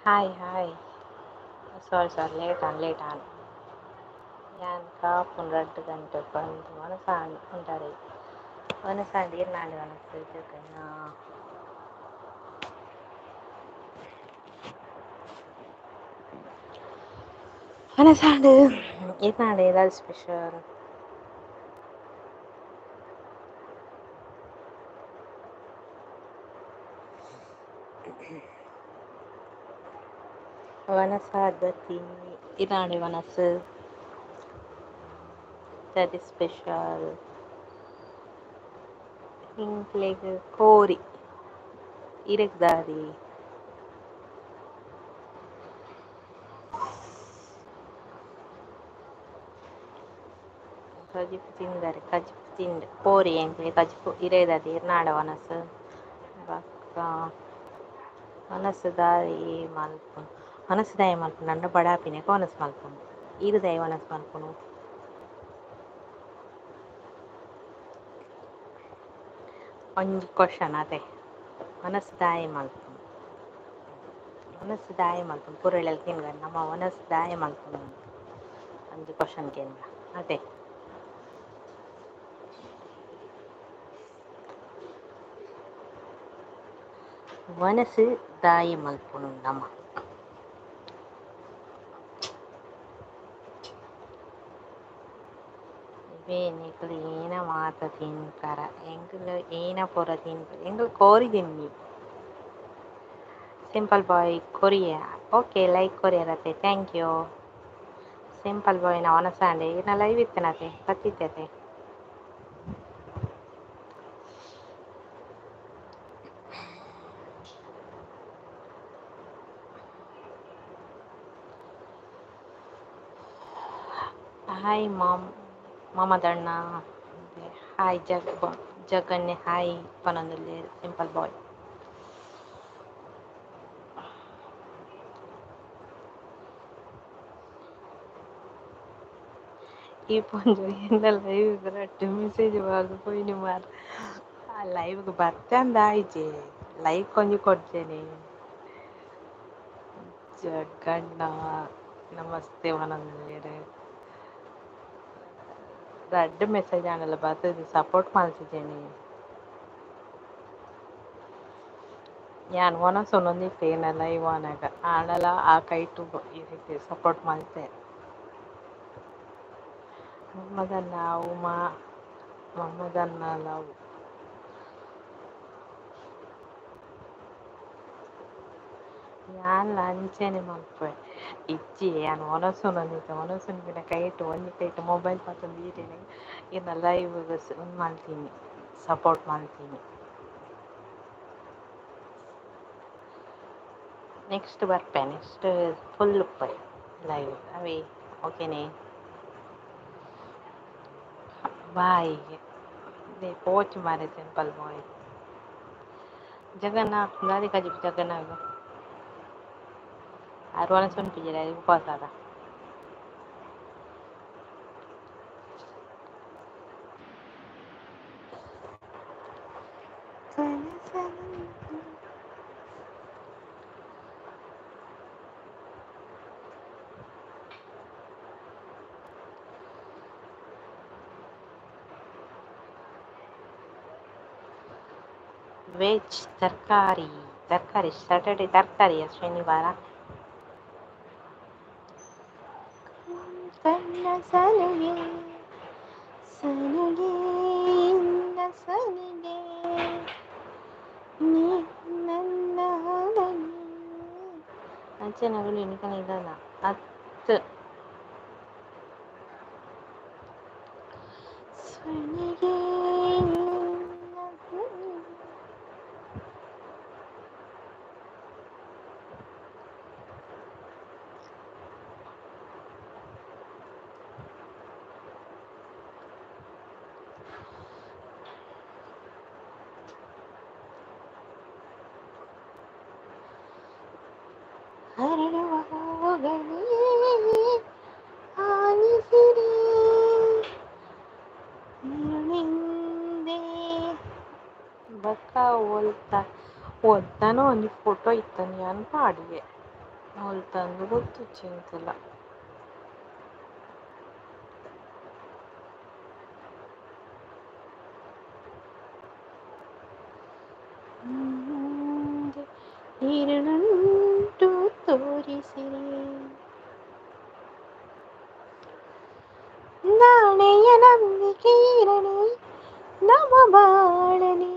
Hi hi. Sorry sorry late on late on. ಯಾನ್ ಕಾಪುನ್ ರಡ್ಡ್ ಗಂಟೆ ಬಂದ್ ವನಸಾಂಡ್ ಉಂಡಾರೆ ವನಸಾಂಡ್ ಇರ್ನಾಂಡ್ ವನಸ್ ಜಗನ್ನ. ವನಸಾಂಡ್ ಇರ್ನಾಂಡ್ ದಾದ ಸ್ಪೆಷಲ್? ವನಸಾದತಿ ಇರ್ನಾಂಡ್ ವನಸ್ ದಾದ ಸ್ಪೆಷಲ್? ಎಂಕ್ಲೆಗ್ ಕೋರಿ ಇರೆಗ್ ದಾದಿ? ಕಜಿಪು ತಿಂದರೆ ಕಜಿಪು ತಿಂದೆ ಕೋರಿ ಎಂಕ್ಲೆ ಕಜಿಪು ಇರೆಗ್ ಇರ್ನಾಡ ವನಸ್ ಬೊಕ್ಕ ವನಸ್ ದಾಯಿ ಮಲ್ಪುನು ವನಸ್ ದಾಯಿ ಮಲ್ಪುನು ಅಂಡ ಬಡಾಪಿನೆಕ ವನಸ್ ಮಲ್ಪುನು ಈರ್ ದಾಯಿ ವನಸ್ ಮಲ್ಪುನು? ಒಂಜಿ ಕ್ವಶನ್ ಅತೆ ವನಸ್ ದಾಯಿ ಮಲ್ಪುನು ವನಸ್ ದಾಯಿ ಮಲ್ಪುನು ಪುರೆಳೆಲ್ ಕೇನ್ಗ ನಮ ವನಸ್ ದಾಯಿ ಮಲ್ಪುನು ಒಂಜಿ ಕ್ವಶನ್ ಕೇನ್ಗ ಅತೆ. ವನಸ್ ದಾಯಿ ಮಲ್ಪುನು ನಮ? ಇವೆ ನಿಕುಲು ಏನ ಮಾತ ತಿನ್ಪರ ಎಂಕುಲು ಏನ ಪೂರ ತಿನ್ಪರ ಎಂಕುಲು ಕೋರಿ ತಿನ್ನಿ. ಸಿಂಪಲ್ ಬಾಯ್ ಕೊರಿಯಾ ಓಕೆ ಲೈಕ್ ಕೊರಿಯರತೆ thank you. Simple ಬಾಯ್ ನ ವನಸಾಂಡೆ ಇರ್ನ ಲೈವ್ ಇತ್ತನತೆ ಬತ್ತಿತ್ತತೆ. ಹಾಯ್ ಮಾಮ್ ಮಾಮದಣ್ಣ ಹಾಯ್ ಜಗ್ ಜಗನ್ನೆ ಹಾಯ್ ಪನೊಂದುಲ್ಲೆರ್ ಸಿಂಪಲ್ ಬಾಯ್. ಈ ಪೊಂಜೊ ಎನ್ನ ಲೈವ್ ರಡ್ಡ್ ಮೆಸೇಜ್ ಪಾಡ್ದ್ ಪೋಯಿನಿ ಮಾರ್ರೆ ಆ ಲೈವ್ಗ್ ಬತ್ತಂದ ಆಯಿಜೆ ಲೈಕ್ ಒಂಜಿ ಕೊರ್ಜೆನೆ. ಜಗಣ್ಣ ನಮಸ್ತೆ ಪನೊಂದುಲ್ಲೆರ್. ರಡ್ಡ್ ಮೆಸೇಜ್ ಆಂಡಲ ಬತ್ತುದು ಸಪೋರ್ಟ್ ಮಲ್ತಿಜೆನೆ. ಯಾನ್ ವನಸ್ ಉನೊಂದಿತ್ತೆ ಎನ್ನ ಲೈವ್ ಆನಗ ಆಂಡಲ ಆ ಕೈಟ್ ಇರೆಗ್ ಸಪೋರ್ಟ್ ಮಲ್ತೆ. ಮಮ್ಮದನ್ನ ಉಮಾ ಮಮ್ಮದನ್ನ ಲವ್. ಯಾನ್ಲ ಅಂಚೆನೆ ಮಲ್ಪುವೆ ಇಜ್ಜಿ ಯಾನ್ ವನಸ್ ಉನೊಂದಿತ್ತೆ ವನಸ್ ಉನ್ಪಿನ ಕೈಟ್ ಒಂಜಿ ಕೈಟ್ ಮೊಬೈಲ್ ಪತೊಂದು ಈರೆನ್ ಇರ್ನ ಲೈವ್ ಉಂದು ಮಲ್ತಿನಿ ಸಪೋರ್ಟ್ ಮಲ್ತಿನಿ. ನೆಕ್ಸ್ಟ್ ಬರ್ಪೆ ನೆಕ್ಸ್ಟ್ ಫುಲ್ ಉಪ್ಪೆ ಲೈವ್ ಅವೇ ಓಕೆನೆ ಬಾಯ್. ಪೋಚು ಮಾರ್ರೆ ಸಿಂಪಲ್ ಬಾಯ್. ಜಗನ್ನ ದಾದಿ ಕಜಿಪು ಜಗನ್ನಾಗ್ ಆರ್ ವನಸ್ ಉನ್ಪಿಜೆರ್ ಆಯೆ ಉಪವಾಸ ಅದ. ವೆಜ್ ತರಕಾರಿ ತರಕಾರಿ ಸ್ಯಾಟರ್ಡೆ ತರಕಾರಿಯ ಶನಿವಾರ. ಕಣ್ಣ ಸಲುಗೆ ಸಲುಗೆ ನಿನ್ನ ಸಲುಗೆ ನೀ ನನ್ನ ಹಲಗೆ ಅಂಚೆನಗುಲು ಎನಿಕನ ಇದಾನ ಅತ್ ಸಲುಗೆ ನಿನ್ನ ಸಲುಗೆ. ಅರಳುವ ಹೂಗಳೇ ಆಲಿಸಿರಿ ನಿನ್ನಿಂದೆ. ಬೊಕ್ಕ ಒಲ್ತ ಒಲ್ತನೋ ಒಂಜಿ ಫೋಟೋ ಇತ್ತುಂಡು ಯಾನ್ ಪಾಡಿಯೆ. ಒಲ್ತಂದು ಗೊತ್ತುಜ್ಜಿ ಎಂಕಲ. ನೀರುಂಟು ತೋರಿಸಿರಿ ನಾಳೆಯ ನಂಬಿಕೆ ಇರಲಿ ನಮ್ಮ ಬಾಳನೆ.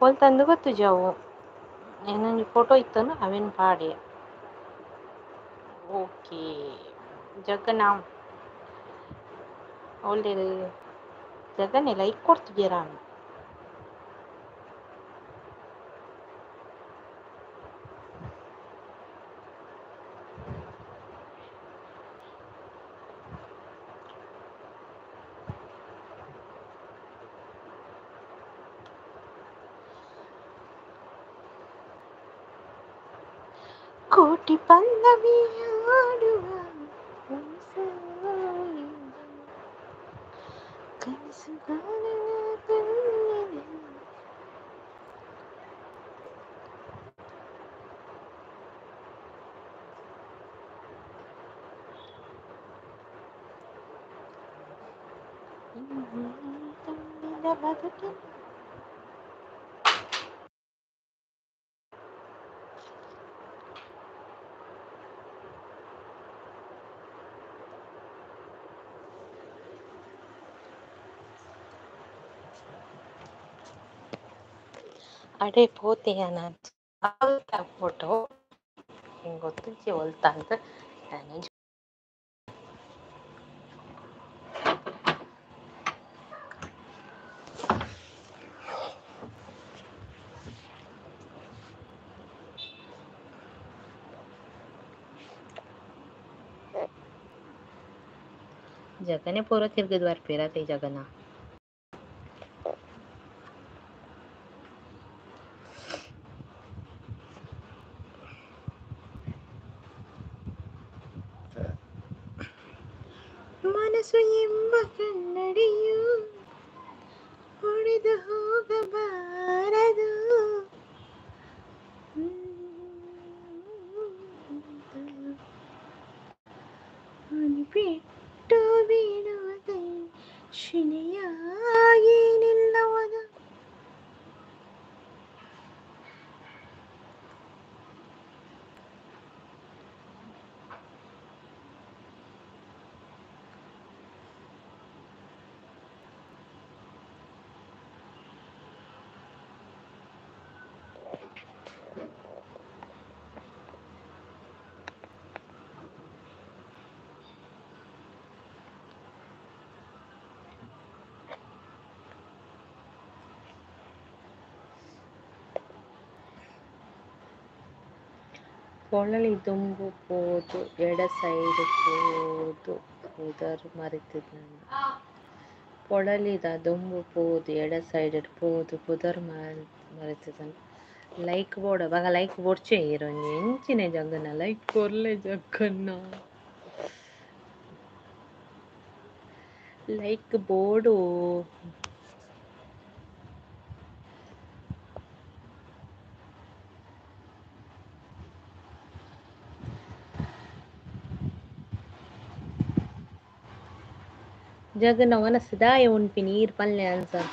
ಒಲ್ತಂದು ಗೊತ್ತುಜ್ಜಿ ಅವು ಏನೊಂಜಿ ಫೋಟೋ ಇತ್ತನು ಅವೆನ್ ಪಾಡೆ. Okay ಜಗ್ಗನ ಓಲ್ದೇರು ಜಗನೆ like ಕೊಡ್ತಿದ್ದೀರಾ. ಕೋಟಿ ಪಲ್ಲವಿ ಹಾಡುವ ಕನಸುಗಾರನ ಕಣ್ಣಿನ ತುಂಬಿದ ಬದುಕಿನ ಅಡೆ ಪೋತೆಯನ ಅಲ್ತ ಫೋಟೋ ಹಿಂಗೆ ಗೊತ್ತುಜ್ಜಿ ಒಲ್ತ ಅಂತ ನಾನು. ಜಗನೆ ಪೂರ ತಿರ್ಗದ್ ಬರ್ಪೇರತೆ ಜಗನ. ಮನಸ್ಸು ಎಂಬ ಕನ್ನಡಿಯು ಒಡೆದು ಹೋಗಬಾರದು. ಬಿಟ್ಟು ಬೀಳುವುದೇ ಶಿಲೆಯಾಗಿ ನಿಲ್ಲುವುದು. ಪೊಳಲಿ ದುಂಬು ಪೋದು ಎಡ ಸೈಡ್ ಪೋದು ಪುದರ್ ಮರೆತಿದ್ ನಾನು. ಪೊಳಲಿದ ದುಂಬು ಪೋದು ಎಡ ಸೈಡ್ ಪೋದು ಪುದರ್ ಮರೆತಿದನು. ಲೈಕ್ ಬೋರ್ಡ್ ಬಗ ಲೈಕ್ ಬೋರ್ಚೆ ಇರೋಂಜಿ ಎಂಚಿನ ಜಗ್ಗನ ಲೈಕ್ ಕೊರ್ಲೆ ಜಗ್ಗನ್ನ ಲೈಕ್ ಬೋರ್ಡು. ಜಗನ ವನಸ್ ದಾಯ ಉನ್ಪಿ ನೀರ್ ಪಲ್ಲೆ ಆನ್ಸರ್.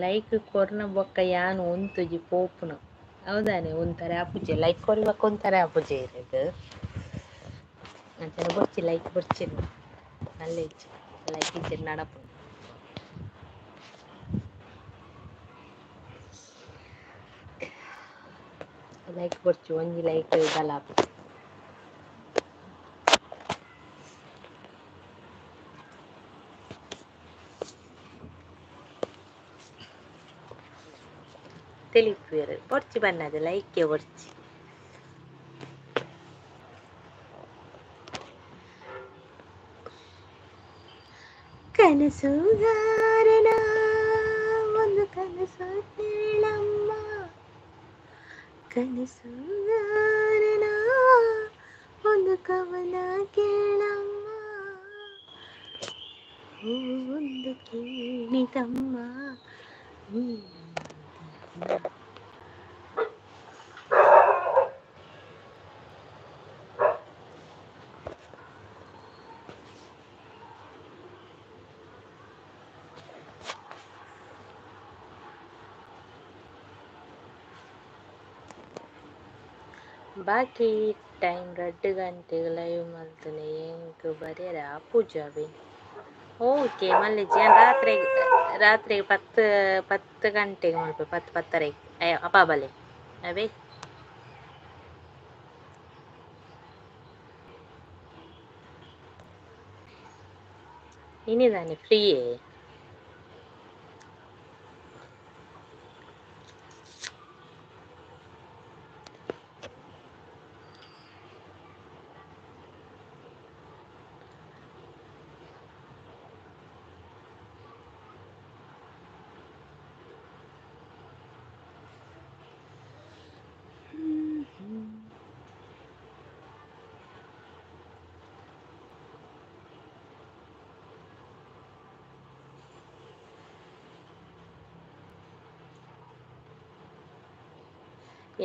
ಲೈಕ್ ಕೊರ್ನ ಬೊಕ್ಕ ಯಾನ್ ಉಂತುಜಿ ಪೋಪುನ ಹೌದಾನೆ ಒಂಥರ ಆಪುಜೆ ಲೈಕ್ ಕೊರಿ ಬೊಕ್ಕ ಒಂಥರ ಆಪುಜೆ ಇರೆಗ್ ಅಂಚನೆ ಬೊರ್ಚಿ ಲೈಕ್ ಬೊರ್ಚಿ ನಲ್ಲ ಇಜ್ಜಿ ಲೈಕ್ ಇಜ್ಜಿ ನಡಪುಂಡು. ಲೈಕ್ ಬೊರ್ಚಿ ಒಂಜಿ ಲೈಕ್ ದಾಲ ಆಪುಜಿ. ತೆಲಿಪುವೆರ್ ಬೊರ್ಚಿ ಬನ್ನದ ಲೈಕ್ ಬೊರ್ಚಿ. ಕನಸುಗಾರನ ಒಂದು ಕನಸು ಕೇಳಮ್ಮ, ಕನಸುಗಾರನ ಒಂದು ಕವನ ಕೇಳಮ್ಮ, ಒಂದು ಕೇಳಿತಮ್ಮ. ಬಾಕಿ ಟೈಮ್ ರಡ್ಡ್ ಗಂಟೆಗ್ ಲೈವ್ ಮಲ್ತುನೆ ಎಂಕ್ ಬರ್ಯರೆ ಆಪುಜವೆ. ಓಕೆ ಮಲ್ಲೆಜ್ಜಿ ಯಾನ್ ರಾತ್ರೆ ರಾತ್ರೆ ಪತ್ತ್ ಪತ್ತ್ ಗಂಟೆಗ್ ಮಲ್ಪೆ ಪತ್ತ್ ಪತ್ತರೆಗ್ ಅಪ್ಪ ಬಲೆ ಅವೇ. ಇನಿದಾನೆ ಫ್ರೀಯೇ.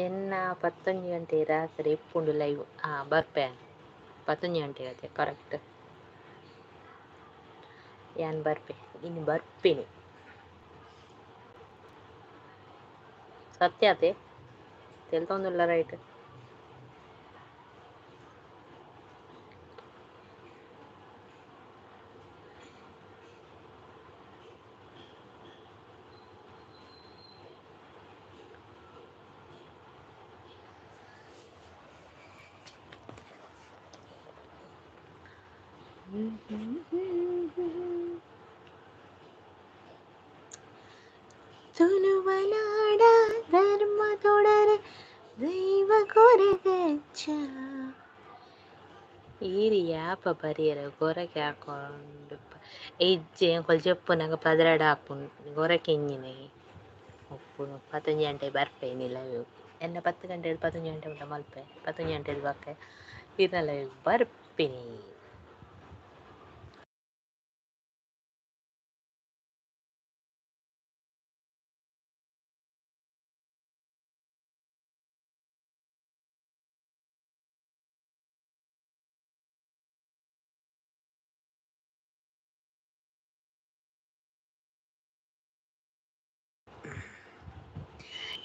ಎನ್ನ ಪತ್ತೊಂಜಿ ಗಂಟೆ ರಾತ್ರಿ ಇಪ್ಪುಂಡು ಲೈವ್. ಹಾಂ ಬರ್ಪೆ ಪತ್ತೊಂಜಿ ಗಂಟೆ ಅದೇ ಕರೆಕ್ಟ್. ಯಾನ್ ಬರ್ಪೆ ಇನ್ನು ಬರ್ಪೇನೆ ಸತ್ಯ ಅದೇ ತೆಲ್ತೊಂದುಲ್ಲ ರೈಟ್. ತುಳುವನಾಡ ಧರ್ಮ ತೊಡರ ದೈವ ಕೊರಗಜ್ಜ. ಈರ್ ಯಾಪ ಬರಿಯರ ಗೊರಕೆ ಹಾಕೊಂಡು ಇಜ್ಜೆ ಎಂಕುಲು ಜೆಪ್ಪುನಗ ಪದ್ರಾಡ್ ಆಪುಂಡು ಗೊರಕೆ ಇಂಜಿನಗೆ ಉಪ್ಪುನು ಪತ್ತೊಂಜಿ ಗಂಟೆ ಬರ್ಪೆ ಇನಿ ಲೈವ್. ಎನ್ನ 10 ಗಂಟೆಡ್ ಪತ್ತೊಂಜಿ ಗಂಟೆ ಮುಟ ಮಲ್ಪೆ ಪತ್ತೊಂಜಿ ಗಂಟೆಡ್ ಬೊಕ್ಕ ಇರ್ನ ಲೈವ್ ಬರ್ಪಿನಿ.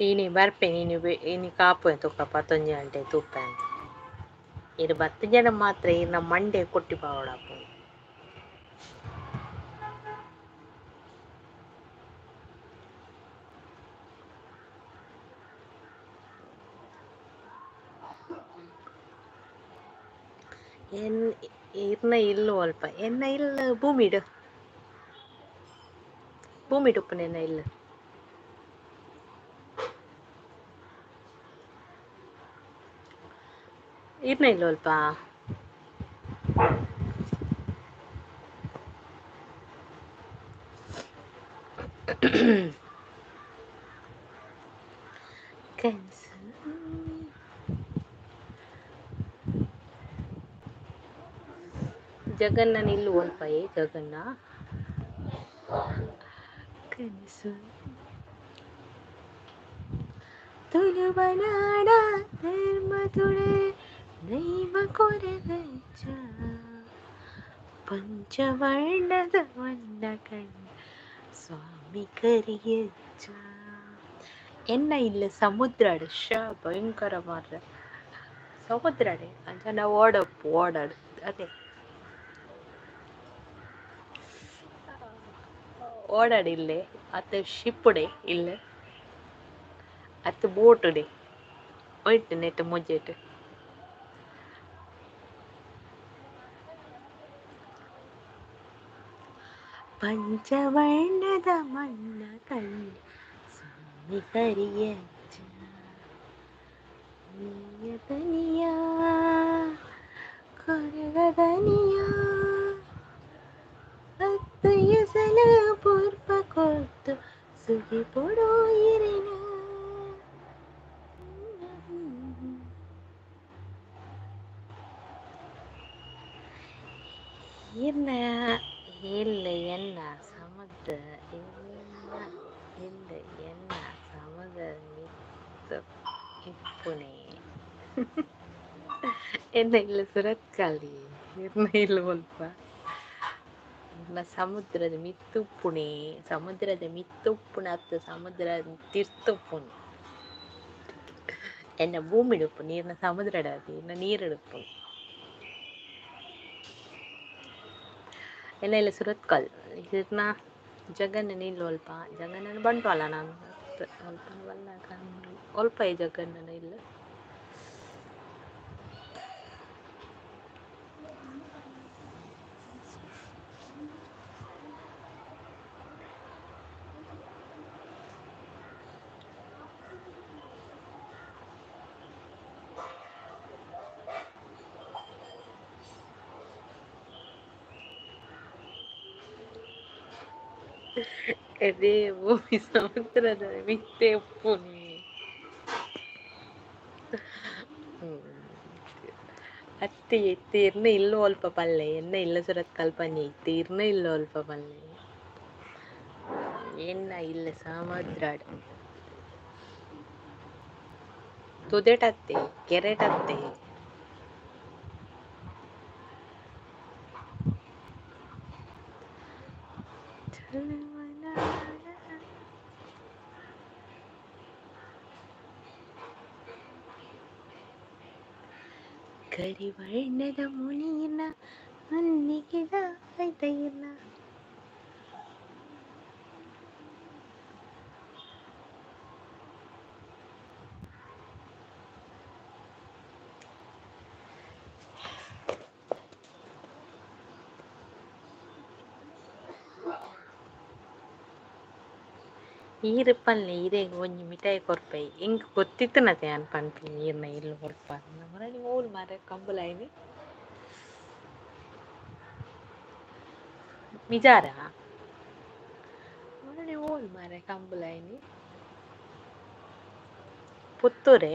ಇನಿ ಬರ್ಪೆನಿ ಇನಿ ಇನಿ ಕಾಪುವೆ ತುಕ್ಕ ಪತ್ತೊಂಜಿ ಗಂಟೆ ತೂಪೆ ಇರು ಬತ್ತು ಜನ ಮಾತ್ರ ಇರ್ನ ಮಂಡೆ ಕೊಟ್ಟಿ ಪಾವೊಡಾಪುಂಡು. ಎನ್ ಇರ್ನ ಇಲ್ಲು ಅಲ್ಪ ಎನ್ನ ಇಲ್ಲು ಭೂಮಿಡ್ ಭೂಮಿಡ್ ಉಪ್ಪುನ ಎನ್ನ ಇಲ್ಲು. ಇರ್ನ ಇಲ್ಲು ಅಲ್ಪ ಕನ್ಸು ಜಗನ್ನ ಇಲ್ಲು ಒಲ್ಪ ಏ ಜಗನ್ನ ಕನಸು. ತುಳುವನಾಡ ಧರ್ಮ ತುಳೆ ದೈವ ಕೊರಗಜ್ಜ ಪಂಚವರ್ಣದ ವಣ್ಣ ಕಂಡ ಸ್ವಾಮಿ ಕರಿಯಜ್ಜ. ಎನ್ನ ಇಲ್ಲ ಸಮುದ್ರಡ್ ಶ ಭಯಂಕರ ಮಾರ್ರೆ ಸಮುದ್ರಡೆ ಅಂಚ ನಾವು ಓಡಪ್ಪು ಓಡಾಡು ಅದೇ ಓಡಾಡಿಲ್ಲೆ ಅತ್ತ ಶಿಪ್ಪುಡೆ ಇಲ್ಲ ಅತ್ತ ಬೋಟುಡೆ ಒಯ್ಟು ನೆಟ್ ಮೊಜೆಟ್. ಪಂಚವರ್ಣದ ಮಣ್ಣ ಕಂಡ ಸ್ವಾಮಿ ಕರಿಯಜ್ಜ. ನೀಯ ತನಿಯ ಕೊರಗದನಿಯ ಅತ್ತಯ್ಯ ಸಲ ಪೂರ್ಪ ಕೊತ್ತು ಸುಗಿ ಪೊಡೋ ಇರಿನ. ಈರ್ನ ಇಲ್ಲ್ ಎನ್ನ ಸಮುದ್ರ ಇರ್ನ ಇಲ್ಲ್ ಎನ್ನ ಸಮುದ್ರದ ಮಿತ್ತ್ ಇಪ್ಪುನೆ. ಎನ್ನ ಇಲ್ಲ್ ಸುರತ್ಕಲ್ ಇರ್ನ ಇಲ್ಲ್ ಒಲ್ಪ ಇರ್ನ ಸಮುದ್ರದ ಮಿತ್ತ್ ಉಪ್ಪುನೆ ಸಮುದ್ರದ ಮಿತ್ತ್ ಉಪ್ಪುನ ಅತ್ತ್ ಸಮುದ್ರದ ತಿರ್ತ್ ಉಪ್ಪುನು ಎನ್ನ ಭೂಮಿಡ್ ಉಪ್ಪುನು ಇರ್ನ ಸಮುದ್ರಡ್ ಅತ್ತ್ ಇರ್ನ ನೀರುಡು ಉಪ್ಪುನು. ಎನ್ನ ಇಲ್ಲ್ ಸುರತ್ಕಲ್ ಇರ್ನ ಜಗನ್ನನ ಇಲ್ಲ್ ಒಲ್ಪ ಜಗನ್ನನ ಬಂಟ್ವಾಳ ನಾನ್ ಅತ್ತ್ ಒಲ್ಪ ಒಲ್ಪಯೆ ಜಗನ್ನನ ಇಲ್ಲ್. ಎದೆ ಭೂಮಿ ಸಮುದ್ರದ ಮಿತ್ತೇ ಉಪ್ಪುನೆ. ಅತ್ತ್ ಇತ್ತೆ ಇರ್ನ ಇಲ್ಲ್ ಒಲ್ಪ ಪಲ್ಲೆ ಎನ್ನ ಇಲ್ಲ್ ಸುರತ್ಕಲ್ ಪನ್ನೆ ಇತ್ತೆ ಇರ್ನ ಇಲ್ಲ್ ಒಲ್ಪ ಪಲ್ಲೆ ಎನ್ನ ಇಲ್ಲ್ ಸಮುದ್ರಡ್ ತುದೆಟ್ ಅತ್ತೆ ಕೆರೆಟ್ ಅತ್ತೆ. ಕರಿವರ್ಣದ ಮುನಿಯನ ಮಲ್ಲಿಗೆದ ಐತೈರ್ನ. ಈರ್ ಪಲ್ಲೆ ಇರೆಗ್ ಒಂಜಿ ಮಿಠಾಯಿ ಕೊರ್ಪೈ ಎಂಕ್ ಗೊತ್ತಿತ್ತುನತೆ ಯಾನ್ ಪನ್ಪಿನಿ ಈರ್ನ ಇಲ್ಲ್ ಒಲ್ಪ ನಮರನಿ ಓಲ್ ಮಾರ್ರೆ ಕಂಬುಲ ಆಯಿನಿ ಮಿಜಾರ ಮೊರನಿ ಓಲ್ ಮಾರ್ರೆ ಕಂಬುಲ ಆಯಿನಿ ಪುತ್ತೂರೆ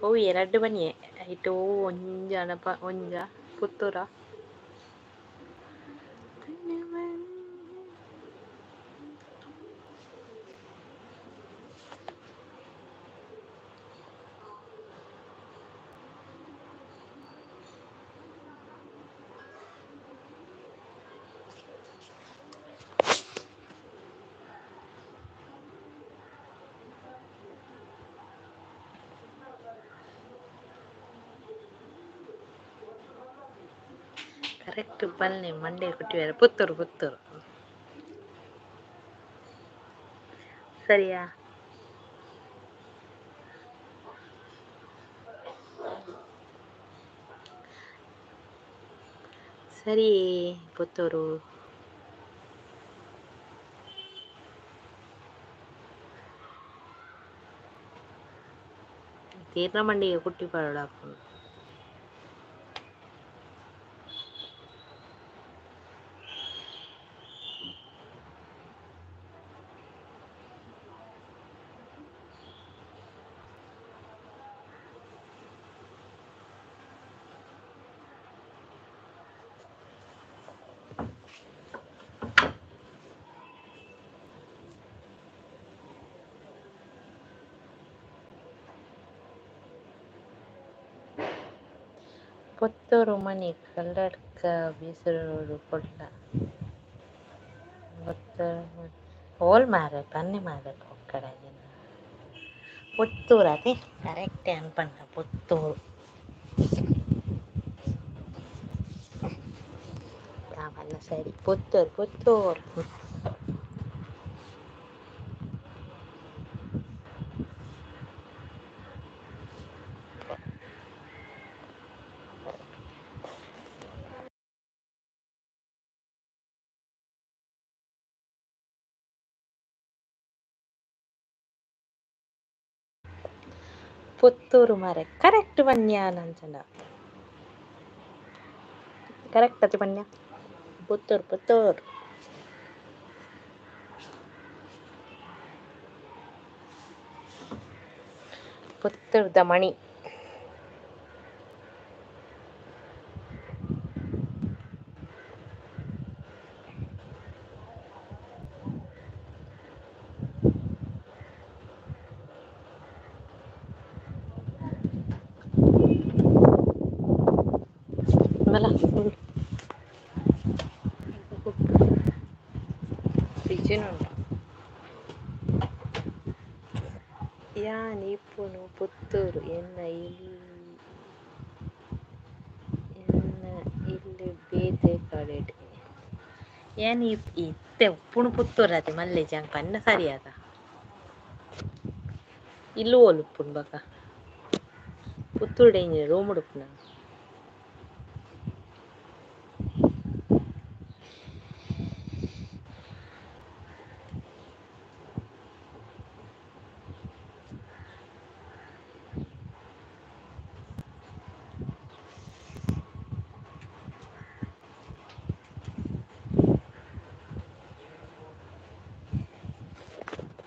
ಒವ್ವೆ ರಡ್ಡ್ ಬನ್ನಿಯೆ ಐಟ್ ಒವು ಒಂಜಾಂಡ ಒಂಜ ಪುತ್ತೂರ. ಕರೆಕ್ಟ್ ಪಲ್ಲೆ ಮಂಡೆ ಕುಟ್ಟಿವೆರ್ ಪುತ್ತೂರು ಪುತ್ತೂರು ಸರಿಯಾ. ಸರಿ ಪುತ್ತೂರು. ತೀರ್ನ ಮಂಡಿಗೆ ಕುಟ್ಟಿ ಪಾಡೊಡಾಪುಂಡು. ಪುತ್ತೂರು ಮನಿ ಕಲ್ಲಡ್ಕ ಬೀಸರೂರು ಕುಡ್ಲ ಪುತ್ತೂರು ಓಲ್ ಮಾರ್ರೆ ಪನ್ನೆ ಮಾರ್ರೆ ಪೊಕ್ಕಡೆ ಪುತ್ತೂರು ಅದೇ ಕರೆಕ್ಟ್ ಯಾನ್ ಪಂಡ ಪುತ್ತೂರು. ಯಾನ್ ಪನ್ನ ಸರಿ ಪುತ್ತೂರು ಪುತ್ತೂರು. ಪುತ್ತೂರು ಮಾರ್ರೆ ಕರೆಕ್ಟ್ ಪನ್ಯ ಅಂಚನ ಕರೆಕ್ಟ್ ಅತೆ ಪನ್ಯ ಪುತ್ತೂರು ಪುತ್ತೂರು. ಪುತ್ತೂರ್ದ ಮಣಿ. ಬಲ ಫ್ರಿಜ್ಜುನು ಉಂಡು. ಯಾನ್ ಇಪ್ಪುನು ಪುತ್ತೂರು ಎನ್ನ ಎನ್ನ ಇಲ್ಲ್ ಬೇತೆ ಕಡೆಟ್. ಯಾನ್ ಇತ್ತೆ ಉಪ್ಪುನು ಪುತ್ತೂರು ಅತೆ ಮಲ್ಲೆಜಿ ಅಂಕ್ ಪನ್ನ ಸರಿ ಅತ. ಇಲ್ಲ್ ಓಲು ಉಪ್ಪುನು ಬೊಕ ಪುತ್ತೂರುಡು ಎಂಚಿನ ರೂಮ್ ಡು ಉಪ್ಪುನ.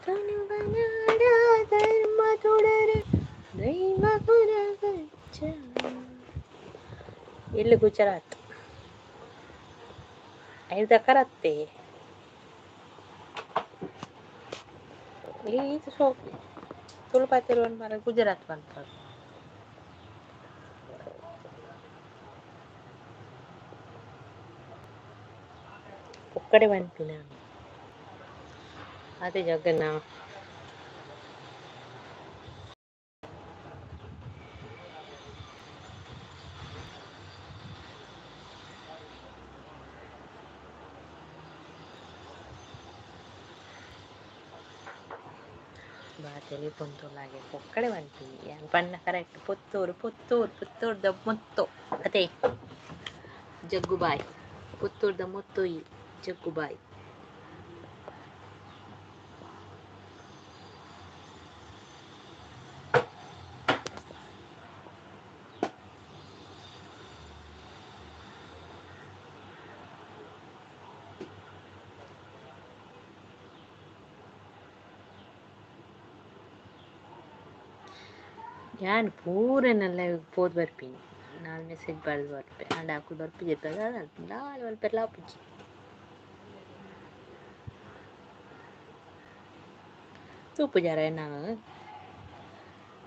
ತುಳುವನಾಡ ಧರ್ಮ ತುಡರ್ ದೈವ ಕೊರಗಜ್ಜ. ಇಲ್ಲ್ ಗುಜರಾತ್ ಐದ ಕರತ್ತೆ ಈತ್ ಶೋಕು ತುಳು ಪಾತೆರುವನ್ ಮಾರ್ರೆ ಗುಜರಾತ್ ಪನ್ಪರ್. ಪೊಕ್ಕಡೆ ಪನ್ಪಿನ ಅತೆ ಜಗ್ಗನ. ಬಾತೆಲಿ ಪೊಂತುಲಾಗೆ ಪೊಕ್ಕಡೆ ಪನ್ಪಿನಿ ಯಾನ್ ಪನ್ನ ಕರೆಕ್ಟ್ ಪುತ್ತೂರು ಪುತ್ತೂರು ಪುತ್ತೂರ್ದ ಮುತ್ತು ಅತೆ ಜಗ್ಗುಬಾಯಿ ಪುತ್ತೂರ್ದ ಮುತ್ತು ಈ ಜಗ್ಗುಬಾಯಿ. ಯಾನ್ ಪೂರೆನಲ್ಲ ಪೋದು ಬರ್ಪಿನಿ ನಾಲ್ ಮೆಸೇಜ್ ಪಾಡ್ದ್ ಬರ್ಪೆ ಆಂಡ ಅಕುಲು ಬರ್ಪುಜೆರ್ ದಾದ ದಾಲ ಮನ್ಪೆರ್ಲ ಆಪುಜಿ. ತೂಪುಜಾರ ಎನ್ನನ್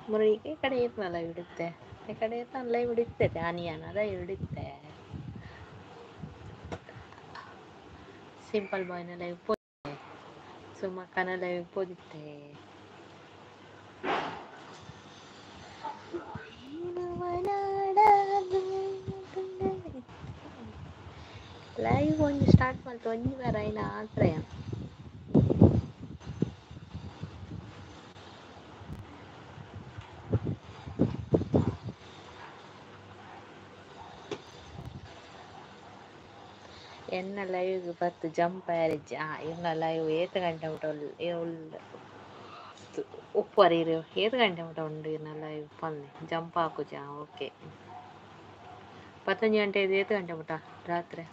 ಮುರಳಿಗೆ ಕಡೆ ಏತ್ನ ಲೈವ್ ಇತ್ತೆ ಈ ಕಡೆ ಏತ್ನ ಲೈವ್ ಇತ್ತೆ ಆನಿ ಯಾನ್ ಲೈವ್ ಇತ್ತೆ. ಸಿಂಪಲ್ ಬಾಯ್ನ ಲೈವ್ ಪೋತೆ ಸುಮಕ್ಕನ ಲೈವ್ ಪೋದಿತ್ತೆ. ಲೈವ್ ಒಂಜಿ ಸ್ಟಾರ್ಟ್ ಮಲ್ತ್ ಒಂಜಿ ವಾರ ಆಯಿನ ಆತ್ರ ಯಾನ್. ಎನ್ನ ಲೈವ್ ಗ್ ಬತ್ತ್ ಜಂಪ್ ಆಯೆರಿಜ್ಜಿ ಆ ಇರ್ನ ಲೈವ್ ಏತ್ ಗಂಟೆ ಮುಟ ಉಲ್ಲು ಉಪ್ಪುವರ್ ಇರ್ ಏತ್ ಗಂಟೆ ಮುಟ ಉಂಡು ಇರ್ನ ಲೈವ್ ಪನ್ನೆ ಜಂಪ್ ಆಪುಜಿ ಆ ಓಕೆ. ಪತ್ತೊಂಜಿ ಗಂಟೆ ಏತ್ ಗಂಟೆ ಮುಟ ರಾತ್ರೆ.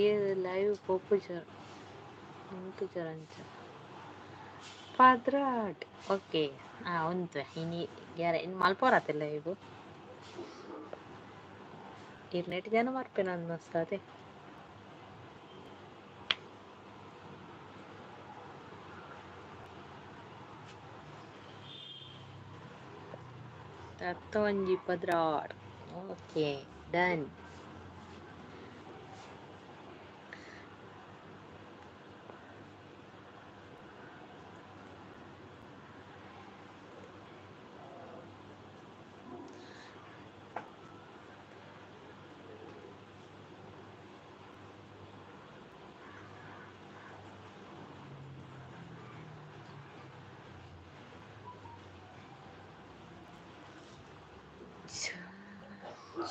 ಈರ್ ಲೈವ್ ಪೋಪುಜರ್ ಉಂತುಜರ್ ಅಂಚ ಪದ್ರಾಡ್ ಓಕೆ ಆ ಉಂತುವೆ ಇನಿ ಯಾರೆ ಇನಿ ಮಲ್ಪೊರತೆ ಲೈವ್ ಈರ್ ನೆಟ್ ಜನ ಬರ್ಪೆನ ಮಸ್ತ್ ಅತೆ. ಪತ್ತೊಂಜಿ ಪದ್ರಾಡ್ ಓಕೆ ಡನ್.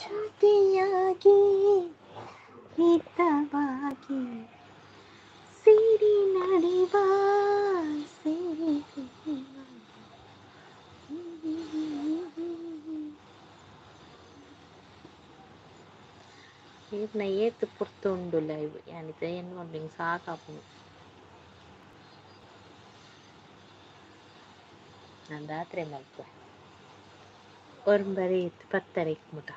ಜೊತೆಯಾಗಿ ಹಿತವಾಗಿ ಸಿರಿ ನಡೆವ ಸಿರಿ ಈರ್ನ ಏತ್ ಪೊರ್ತು ಉಂಡು ಲೈವ್ ಯಾನ್ ಇತ್ತೆ ಏನ್ ಪನ್ಪಿನಿ ಸಾಕಾಪುಂಡು. ಯಾನ್ ರಾತ್ರೆ ಮಲ್ಪುವೆ ಒರ್ಂಬರೆ ಇತ್ತ್ ಪತ್ತರೆಗ್ ಮುಟ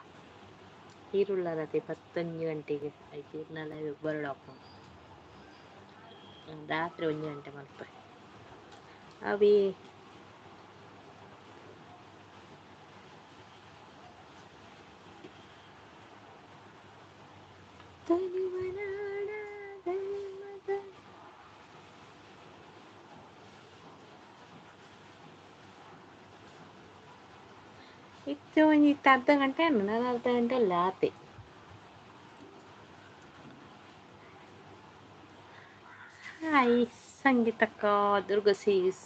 ಈರ್ ಉಲ್ಲರತೆ ಪತ್ತೊಂಜಿ ಗಂಟೆಗ್ ಐಕ್ ಇರ್ನ ಲೈವ್ ಗ್ ಬರೊಡಾಪುಂಡು. ರಾತ್ರಿ 1 ಗಂಟೆ ಮಲ್ಪೆ. ಅವೇ ಇತ್ತೆ ಒಂಜಿ ಇತ್ತೆ ಅರ್ಧ ಗಂಟೆ ಆಂಡ್ ನನ ಅರ್ಧ ಗಂಟೆ ಉಲ್ಲೆ ಆತೆ. ಹಾಯ್ ಸಂಗೀತಕ್ಕ, ದುರ್ಗಾ ಸೀಸ್.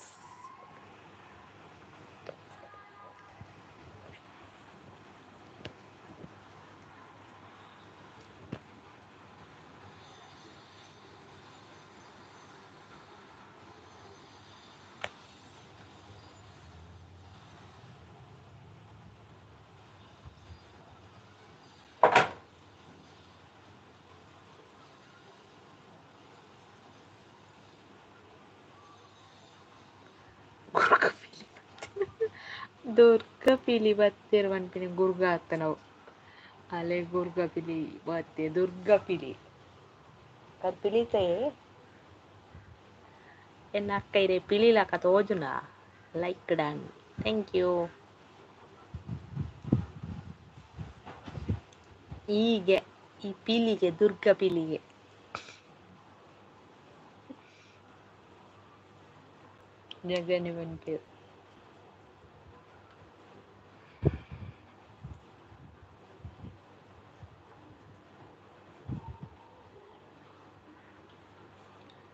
ಗುರ್ಗ ಪಿಲಿ ದುರ್ಗ ಪಿಲಿ ಬತ್ತೆರ್ ಪನ್ಪಿನ ಗುರ್ಗ ಆತನವು ಅಲೆ ಗುರ್ಗ ಪಿಲಿ ಬತ್ತೆ ದುರ್ಗ ಪಿಲಿ ಅದು ಪಿಲಿತಯೇ ಎನ್ನ ಅಕ್ಕ ಇರೆ ಪಿಲಿಲಕ ತೋಜುನ ಲೈಕ್ ಡನ್ thank you. ಹೀಗೆ ಈ ಪಿಲಿಗೆ ದುರ್ಗ ಪಿಲಿಗೆ ಜಗನಿ ಪನ್ಪೆರ್.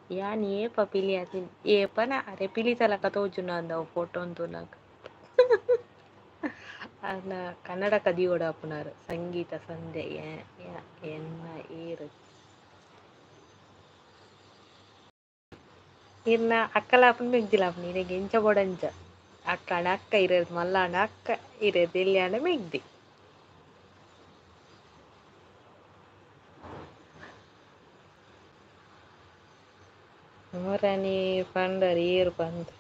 ಯಾನ್ ಏಪ ಪಿಲಿ ಆತಿನಿ ಏಪನ ಅರೆ ಪಿಲಿತ ಲೆಕ ತೋಜುನ ಅಂದ್ ಅವು ಫೋಟೋ ನ್ ತೂನಗ. ಆರ್ನ ಕನ್ನಡಕ ದೀವೊಡಾಪುನಾರ್ ಸಂಗೀತ ಸಂಧ್ಯೆ ಎನ್ನ ಏರ್. ಇರ್ನ ಅಕ್ಕಲ ಆಪುಂಡು ಮೆಗ್ದಿಲ ಆಪುಂಡು ಇರೆಗ್ ಎಂಚ ಬೋಡಂಚ ಅಕ್ಕ ಆಂಡ ಅಕ್ಕ ಇರೆರ್ದ್ ಮಲ್ಲ ಆಂಡ ಅಕ್ಕ ಇರೆರ್ದ್ ಎಲ್ಯ ಆಂಡ ಮೆಗ್ದಿ. ಮುರಾನಿ ಪಂಡರ್ ಏರ್ ಪಂದ್.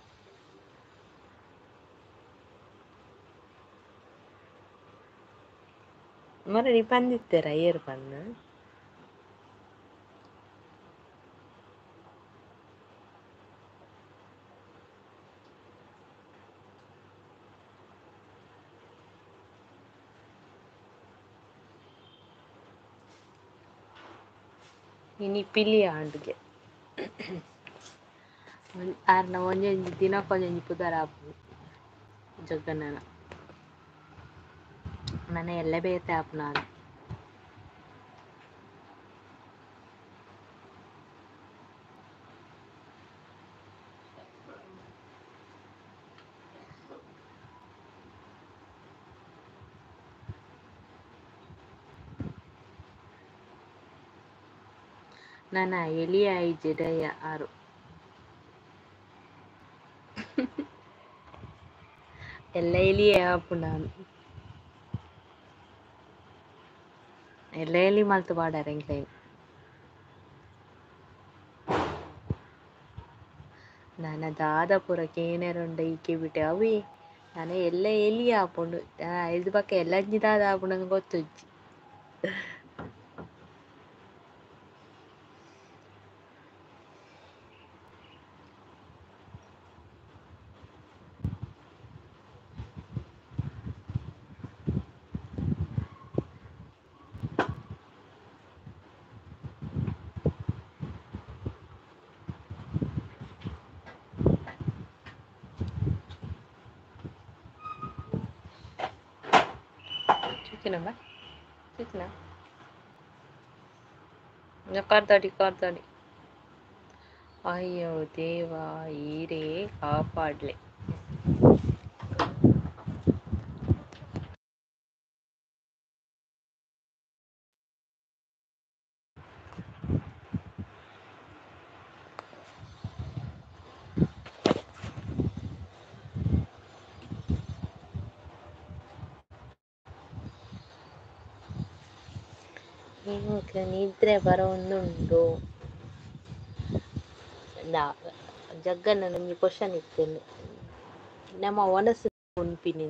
ಮುರಾನಿ ಪಂದಿತ್ತೆರ ಏರ್ ಪಂದ್. ಇನಿ ಪಿಲಿ ಆಂಡ್ಗೆ ಆರ್ನ ಒಂಜೊಂಜಿ ದಿನಕ್ ಒಂಜೊಂಜಿ ಪುದರ್ ಆಪುಂಡು ಜಗ್ಗಣ್ಣನ. ನನ ಎಲ್ಲೆ ಬೇತೆ ಆಪುನ. ನನ ಎಲಿಯ ಆಯಿಜೆಡ ಆರು. ಎಲ್ಲೆ ಎಲಿಯೆ ಆಪುಂಡು ಎಲ್ಲೆ ಎಲಿ ಮಲ್ತ್ ಪಾಡರೆ ಎಂಕ್ಲೆಗ್. ನನ ದಾದ ಪೂರ ಕೇನೆರೆ ಉಂಡ ಈ ಕೆಬಿಟ್ ಅವ್ವೆ ನನ ಎಲ್ಲೆ ಎಲಿ ಆಪುಂಡು ಐರ್ದ್ ಬೊಕ ಎಲ್ಲಂಜಿ ದಾದ ಆಪುಂಡು ಗೊತ್ತುಜ್ಜಿ. ಚುಚ್ಚಿನ ಬಾ ಚುಚ್ಚಿನ ಕಾರ್ದಾಡಿ ಕಾರ್ದಾಡಿ. ಅಯ್ಯೋ ದೇವಾ ಈರೇ ಕಾಪಾಡ್ಲೆ. ಎಂಕ್ ನಿದ್ರೆ ಬರೊಂದುಂಡು. ಜಗ್ಗಣ್ಣನ ಒಂಜಿ ಕ್ವೆಶ್ಚನ್ ಇತ್ತ್ಂಡ್ ನಮ ವನಸ್ ಉನ್ಪಿನಿ.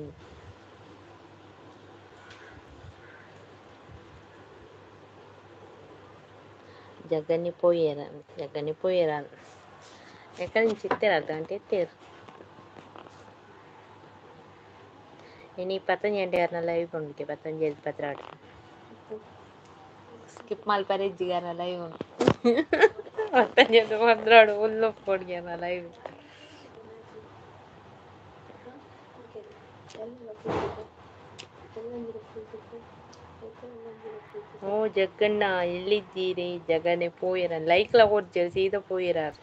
ಜಗನ್ನಿ ಪೋಯೆರ ಜಗನ್ನಿ ಪೋಯೆರ ಎಕಡೆ ಚಿತ್ತೇರ ಅರ್ಧ ಗಂಟೆ ಎತ್ತೇರು. ಇನಿ ಪತ್ತೊಂಜಿ ಗಂಟೆ ಯಾರನ ಲೈವ್ ಉಂಡುಗೆ ಪತ್ತೊಂಜಿ ಪತ್ರಾಡು ಸ್ಕಿಪ್ ಮಲ್ಪರೆ ಇಜ್ಜಿಗಾರ ಲೈವ್ ಉಂಡು ಪತ್ತೊಂಜಿ ಪದ್ರಾಡು ಉಲ್ಲು ಪೊಡ್ಗೆನ ಲೈವ್. ಓ ಜಗ್ಗಣ್ಣ ಎಲ್ಲಿದ್ದೀರಿ? ಜಗನೆ ಪೋಯಿರ ಲೈಕ್ಲ ಕೊರ್ಜೆರ್ ಸೀದಾ ಪೋಯಿರಾರ್.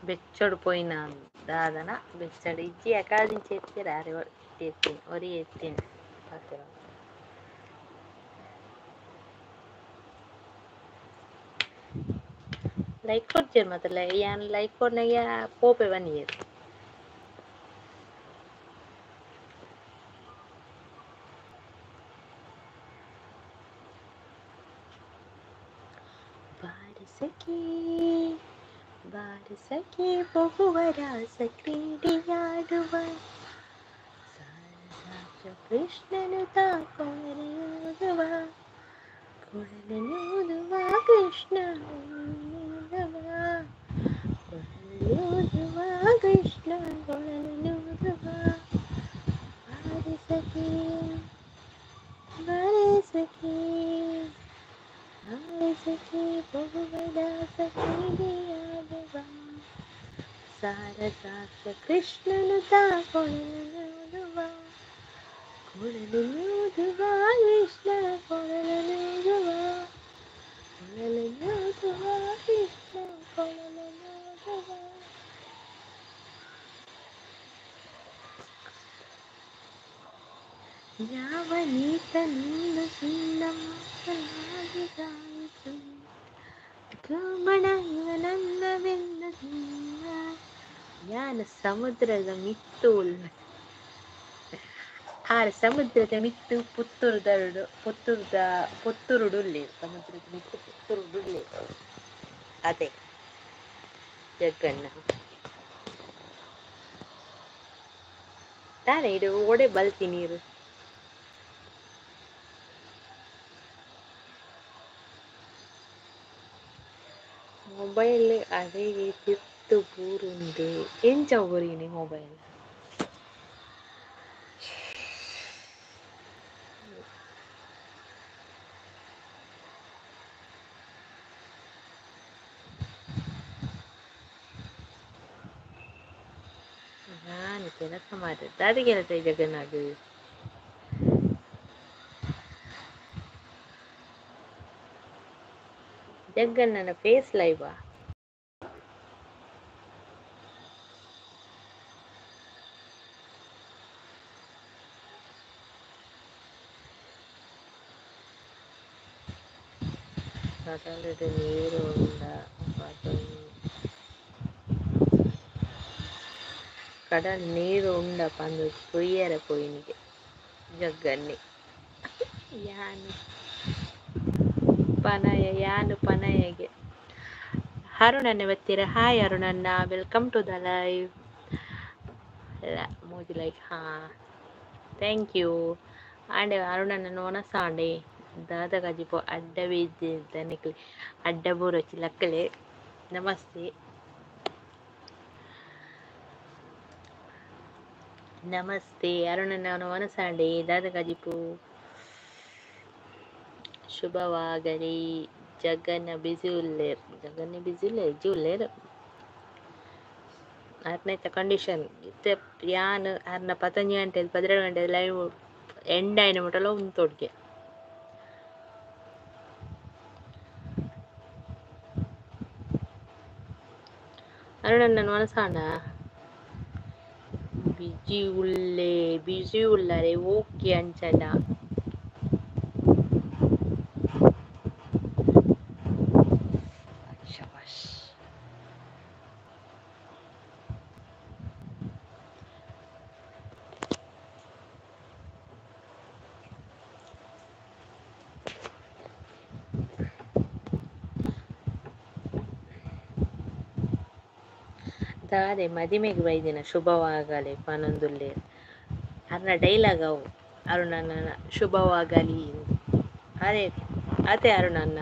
ಬೆಚ್ಚೊಡು ಪೋಯಿನ ದಾದನ ಬೆಚ್ಚಡು ಇಜ್ಜಿ ಅಕಾದಿಂಚ ಎತ್ತೀರ ಅರೆ ಎತ್ತೀನಿ ಒರಿ ಎತ್ತೀನಿ ಪಾತೆರ. ಲೈಕ್ ಕೊಡ್ತೀರಿ ಮತ್ತೆ ಯಾನ್ ಲೈಕ್ ಕೊಡ್ನಾಗ ಪೋಪೆ ಬನ್ನಿಯರು. ಬಾರಸಕಿ ಬಾರಸಖಿ ಹೋಗುವ ರಾಸ ಕ್ರೀಡೆಯಾಡುವ ಸಾರಸಾಕ್ಷ ಕೃಷ್ಣನು ತಾಕೊರೆಯೂದುವ ಕೊಳಲನೂದುವ ಕೃಷ್ಣ ಊದುವ ಕೊಳಲನೂದುವ ಕೃಷ್ಣ ಕೊಳಲನೂದುವ ಬಾರಸಖಿ ಬಾರಸಖಿ ಬಾರಸಖಿ ಹೋಗುವ ರಾಸ ಕ್ರೀಡೆಯಾಡುವ ಸಾರಸಾಕ್ಷ ಕೃಷ್ಣನು ತಾಕೊಳಲನೂದುವ ಕೊಳಲನೂದುವ ಕೃಷ್ಣ ಕೊಳಲನೂದುವ ಕೊಳಲನೂದುವ ಕೃಷ್ಣ ಕೊಳಲನೂದುವ. ಯಾವನೀತನಿಂದ ಸುಂದಮಾತನಾಗಿ ಗಾಯಿತು ಗಮನ ಇವನನ್ನವೆಲ್ಲ ಯಾನ ಸಮುದ್ರದ ಮಿತ್ತು ಉಲ್ಲ ಆರ್ ಸಮುದ್ರದ ಮಿತ್ತು ಪುತ್ತೂರುದರುಡು ಪುತ್ತೂರುದ ಪುತ್ತೂರುಡುಲ್ಲೆ ಸಮುದ್ರದ ಮಿತ್ತು ಪುತ್ತೂರುಡುಲ್ಲೆ ಅದೇ ಜಗ್ಗಣ್ಣ ತಾನೇ ಇದು ಓಡೆ ಬಲ್ತಿ ನೀರು. ಮೊಬೈಲ್ ಅದೇ ತಿತ್ತು ಬೂರುಂಡು ಎಂಚ ಬೂರಿನಿ ಮೊಬೈಲ್. ನಾನು ಕೆಲಸ ಮಾಡಿದ್ದು ಅದು ಕೆಲಸ ಜಗನ್ನಾಗ ಜಗ್ಗಣ್ಣನ ಫೇಸ್ ಲೈವಾ. ಕಡಲದ ನೀರು ಉಂಡ ಕಡಲ್ ನೀರು ಉಂಡ ಪಂದು ಕುಯ್ಯರ ಪೋಯಿನಿಗೆ ಜಗ್ಗನ್ನಿ ಯಾನು ಪನಯ ಯಾನು ಪನಯಗೆ. ಅರುಣನ್ನ ಬತ್ತೀರ? ಹಾಯ್ ಅರುಣಣ್ಣ, welcome to the live. ಮೂಜಿ ಲೈಕ್, ಹಾಂ thank you. ಆಂಡೆ ಅರುಣಣ್ಣ ಒನಸಾಂಡೆ ದಾದ ಕಜಿಪು ಅಡ್ಡ ಬೀಜ ಅಡ್ಡ ಬೂರೊಚ್ಚಿ ಲಕ್ಕಲೆ. ನಮಸ್ತೆ ನಮಸ್ತೆ ಅರುಣಣ್ಣ ಒನಸಾಂಡೆ ದಾದ ಕಜಿಪು ಶುಭವಾಗಲಿ. ಜಗನ್ನ ಬಿಸಿ ಉಲ್ಲೇರ್ ಜಗನ್ನ ಬಿಸಿ ಉಲ್ಲೇರ್ ಇಜ್ಜಿ ಉಲ್ಲೇರ್ ಅರ್ನೈತ ಕಂಡೀಷನ್ ಇತ್ತೆ ಯಾನ್ ಅರ್ನ ಪತ್ತೊಂಜಿ ಗಂಟೆ 12 ಗಂಟೆ ಲೈವ್ ಎಂಡ್ ಆಯಿನ ಮುಟಲ ಉಂತೊಡ್ಗೆ. ಅರುಣಣ್ಣನ ಮನಸಾಂಡ ಬಿಜಿ ಉಲ್ಲೆ ಬಿಜಿ ಉಲ್ಲರೆ ಓಕೆ ಅಂಚನ. ಶಬಾಷ್. ದಾದೆ ಮದಿಮೆಗ್ ಬೈದಿನ ಶುಭವಾಗಲಿ ಪನೊಂದುಲ್ಲೆರ್ ಅರ್ನ ಡೈಲಾಗ್ ಅವು ಅರುಣನ ಶುಭವಾಗಲಿ ಅರೆ ಅತೆ ಅರುಣನ್ನ.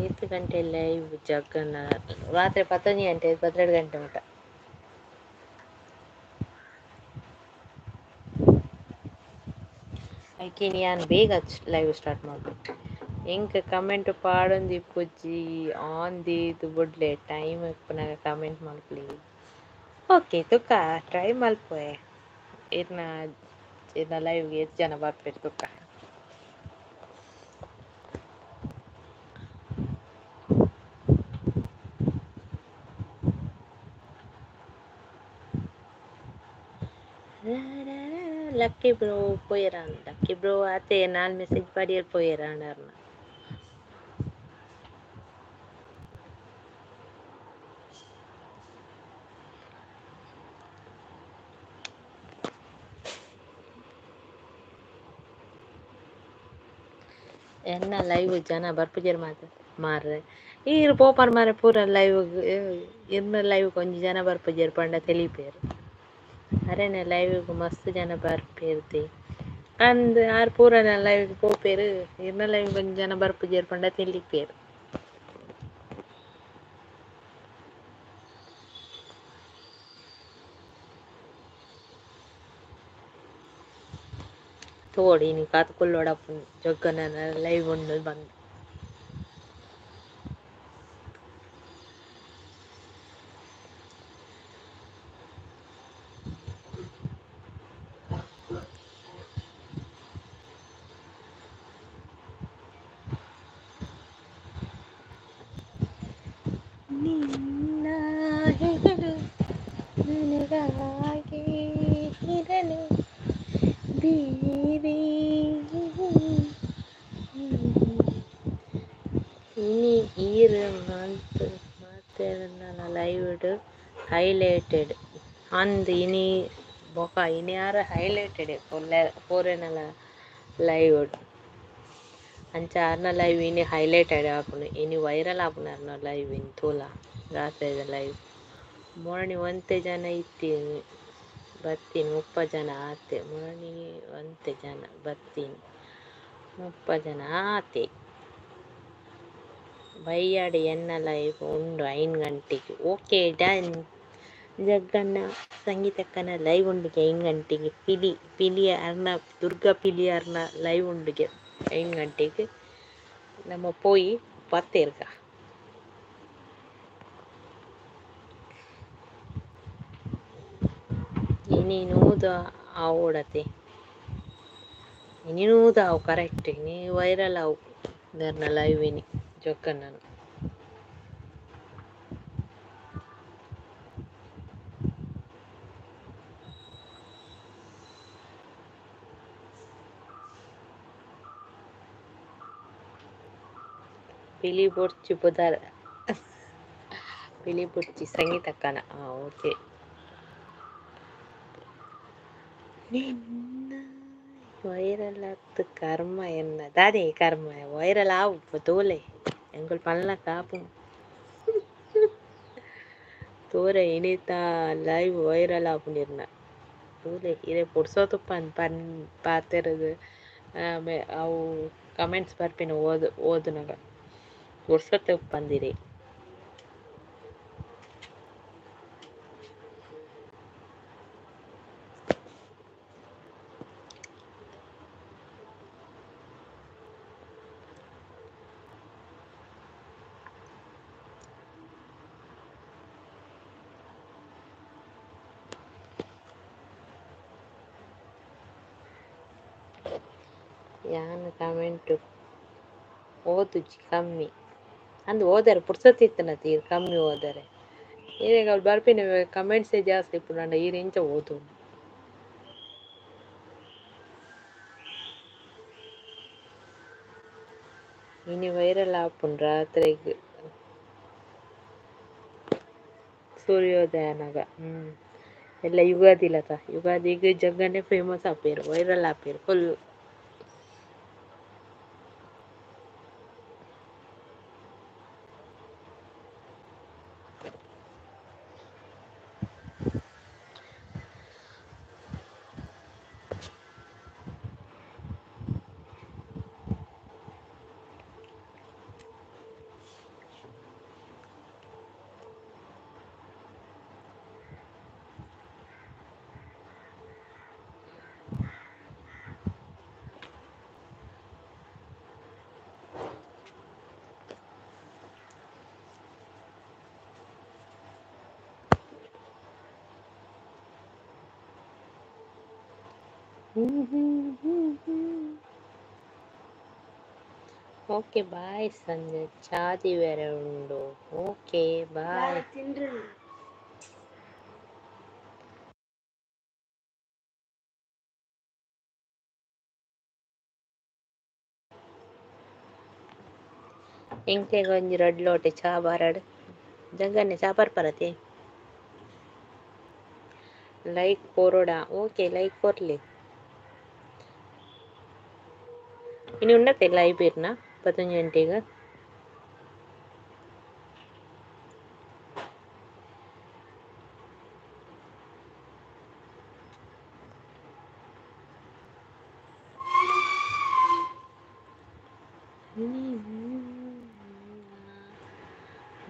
ಏತ್ ಗಂಟೆ ಲೈವ್ ಜಗ್ಗನ ರಾತ್ರಿ 11 ಗಂಟೆ 12 ಗಂಟೆ ಮುಟ. ಐಕಿನ್ ಯಾನ್ ಬೇಗ ಲೈವ್ ಸ್ಟಾರ್ಟ್ ಮಲ್ಪುವೆ. ಎಂಕ್ ಕಮೆಂಟ್ ಪಾಡೊಂದಿಪ್ಪುಜಿ ಆನ್ ದೀದ್ ಬುಡ್ಲೆ ಟೈಮ್ ಇಪ್ಪುನಗ ಕಮೆಂಟ್ ಮಲ್ಪುಲೆ. ಓಕೆ ತುಕ ಟ್ರೈ ಮಲ್ಪುವೆ ಇರ್ನ ಇರ್ನ ಲೈವ್ಗೆ ಏತ್ ಜನ ಬರ್ಪೆರ್ ತುಕ. ಲಕ್ಕಿ ಬ್ರೋ ಪೋಯೆರಾಂಡ್ ಲಕ್ಕಿ ಬ್ರೋ ಆತೆ ನಾಲ್ ಮೆಸೇಜ್ ಪಾಡಿಯೆರ್ ಪೋಯೆರಾಂಡ್ ಅರ್ನ. ಎನ್ನ ಲೈವ್ ಜನ ಬರ್ಪುಜೆರ್ ಮಾತ ಮಾರ್ರೆ ಈರ್ ಪೋಪರ್ ಮಾರ್ರೆ ಪೂರ ಲೈವ್ ಇರ್ನ ಲೈವ್ ಒಂಜಿ ಜನ ಬರ್ಪುಜೆರ್ ಪಂಡ ತೆಲಿಪೆರ್. ಅರೆನ ಲೈವ್ ಮಸ್ತ್ ಜನ ಬರ್ಪೆರ್ದೆ ಅಂದ್ ಆರ್ ಪೂರ ಲೈವ್ ಪೋಪೆರ್ ಇರ್ನ ಲೈವ್ ಒಂಜಿ ಜನ ಬರ್ಪುಜೆರ್ ಪಂಡ ತೆಲಿಪೆರ್. ತೋಡಿ ಇನಿ ಕಾತ್ ಕುಲ್ಲೊಡಪ್ಪುಂಡು ಜಗ್ಗನ ಲೈವ್ ಉಂಡು ಬಂದ್. ನಿನ್ನ ಹೆಗಲು ನನಗಾಗಿ ಇರಲು ಬೇರೆ ಇನಿ ಈರ್ ಮಾತ ಮಾತೆರ್ನಲ ಲೈವ್ ಹೈಲೈಟೆಡ್ ಅಂದ್ ಇನಿ ಬೊಕ ಇನಿ ಆರ್ ಹೈಲೈಟೆಡ್ ಪೂರೆನಲ ಲೈವ್ ಅಂಚ ಅರ್ನ ಲೈವ್ ಇನಿ ಹೈಲೈಟೆಡ್ ಆಪುಂಡು ಇನಿ ವೈರಲ್ ಆಪುಂಡು ಅರ್ನ ಲೈವ್ ಇನಿ ತೂಲ ರಾತ್ರೆದ ಲೈವ್. ಮೊರಣಿ ಒಂತೆ ಜನ ಇತ್ತೀನಿ ಬತ್ತೀನಿ 30 ಜನ ಆತೆ ಮೊರಣಿ ಒಂತೆ ಜನ ಬತ್ತೀನಿ 30 ಜನ ಆತೆ. ಬಯ್ಯಾಡ್ ಎನ್ನ ಲೈವ್ ಉಂಡು 5 ಗಂಟೆಗೆ. ಓಕೆ ಡನ್ ಜಗ್ಗಣ್ಣ ಸಂಗೀತಕ್ಕನ ಲೈವ್ ಉಂಡುಗೆ 5 ಗಂಟೆಗೆ. ಪಿಲಿ ಪಿಲಿ ಅರ್ನ ದುರ್ಗಾ ಪಿಲಿ ಅರ್ನ ಲೈವ್ ಉಂಡುಗೆ 5 ಗಂಟೆಗೆ ನಮ್ಮ ಪೋಯಿ ಪತ್ತೇರ್ಗ. ಇನಿ ನೂದು ಆವೊಡತೆ ಇನಿ ನೂದು ಆವು ಕರೆಕ್ಟ್ ಇನಿ ವೈರಲ್ ಆವು ಮೆರ್ನ ಲೈವ್ ಇನಿ ಜೊಕ್ಕಣ್ಣನ. ಪಿಲಿ ಬೊರ್ಚಿ ಪುದರ್ ಪಿಲಿ ಬೊರ್ಚಿ ಸಂಗೀತಕ್ಕನ ಓಕೆ. ನಿನ್ನ ವೈರಲ್ ಆತ್ ಕರ್ಮ ಎನ್ನ ದಾದೆ ಕರ್ಮ ವೈರಲ್ ಆವು ತೋಲೆ ಎಂಕುಲು ಪನ್ಲ ಕಾಪು ತೋರೆ ಇನಿತ ಲೈವ್ ವೈರಲ್ ಆಪುಂಡು ಇರ್ನ ತೂಲೆ ಇರೆ ಪುರ್ಸೊತ್ತು ಪನ್ ಪನ್ ಪಾತೆರದು ಆಮೆ ಅವು ಕಮೆಂಟ್ಸ್ ಬರ್ಪಿನ ಓದು ಓದುನಗ ಪುರ್ಸೊತ್ತು ಉಪ್ಪಂದಿರೆ. ಯಾನ್ ಕಮೆಂಟ್ ಓದುಜಿ ಕಮ್ಮಿ ಅಂದ್ ಓದರೆ ಪುರ್ಸೊತ್ತು ಇತ್ತಿನತ ಈರ್ ಕಮ್ಮಿ ಓದರೆ ಈರೆಗ್ ಅವ್ಲು ಬರ್ಪಿನ ಕಮೆಂಟ್ಸೇ ಜಾಸ್ತಿ ಇಪ್ಪುಂಡು ಈರ್ ಎಂಚ ಓದು. ಇನಿ ವೈರಲ್ ಆಪುಂಡು ರಾತ್ರೆಗ್. ಸೂರ್ಯೋದಯ ಆನಗ ಎಲ್ಲ ಯುಗಾದಿ ಲಕ ಯುಗಾದಿಗ್ ಜಗ್ಗನೆ ಫೇಮಸ್ ಆಪೆರ್ ವೈರಲ್ ಆಪೆರ್ ಫುಲ್. ಓಕೆ ಬಾಯ್ ಸಂಜಯ್ ಚಾದಿ ಬೇರೆ ಉಂಡು ಓಕೆ ಬಾಯ್. ತಿಂಡ್ರಿ. ಎಂಕ್ಲೆಗ್ ಒಂಜಿ ರಡ್ಡ್ ಲೋಟೆ ಚಾ ಬರಡ್ ಜಗ್ಗನ್ನೆ ಚಾ ಪರ್ಪರತೆ ಲೈಕ್ ಕೊರೊಡ ಓಕೆ ಲೈಕ್ ಕೊರ್ಲೆ ಇನಿ ಉಂಡತೆ ಲೈವ್ ಇರ್ನ ಪತ್ತೊಂಜಿ ಗಂಟೆಗ್.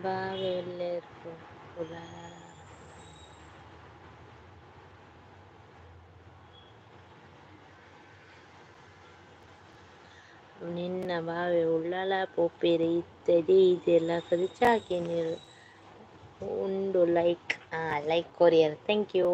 ಬಾವೆ ಉಲ್ಲೆರ್ ನಿನ್ನ ಬಾವೆ ಉಳ್ಳಾಲ ಪೋಪೆರ್ ಇತ್ತೆ ದೀದ್ ಲಕ್ಕುದು ಚಾ ಕೇನೆರ್ ಉಂಡು like like courier thank you.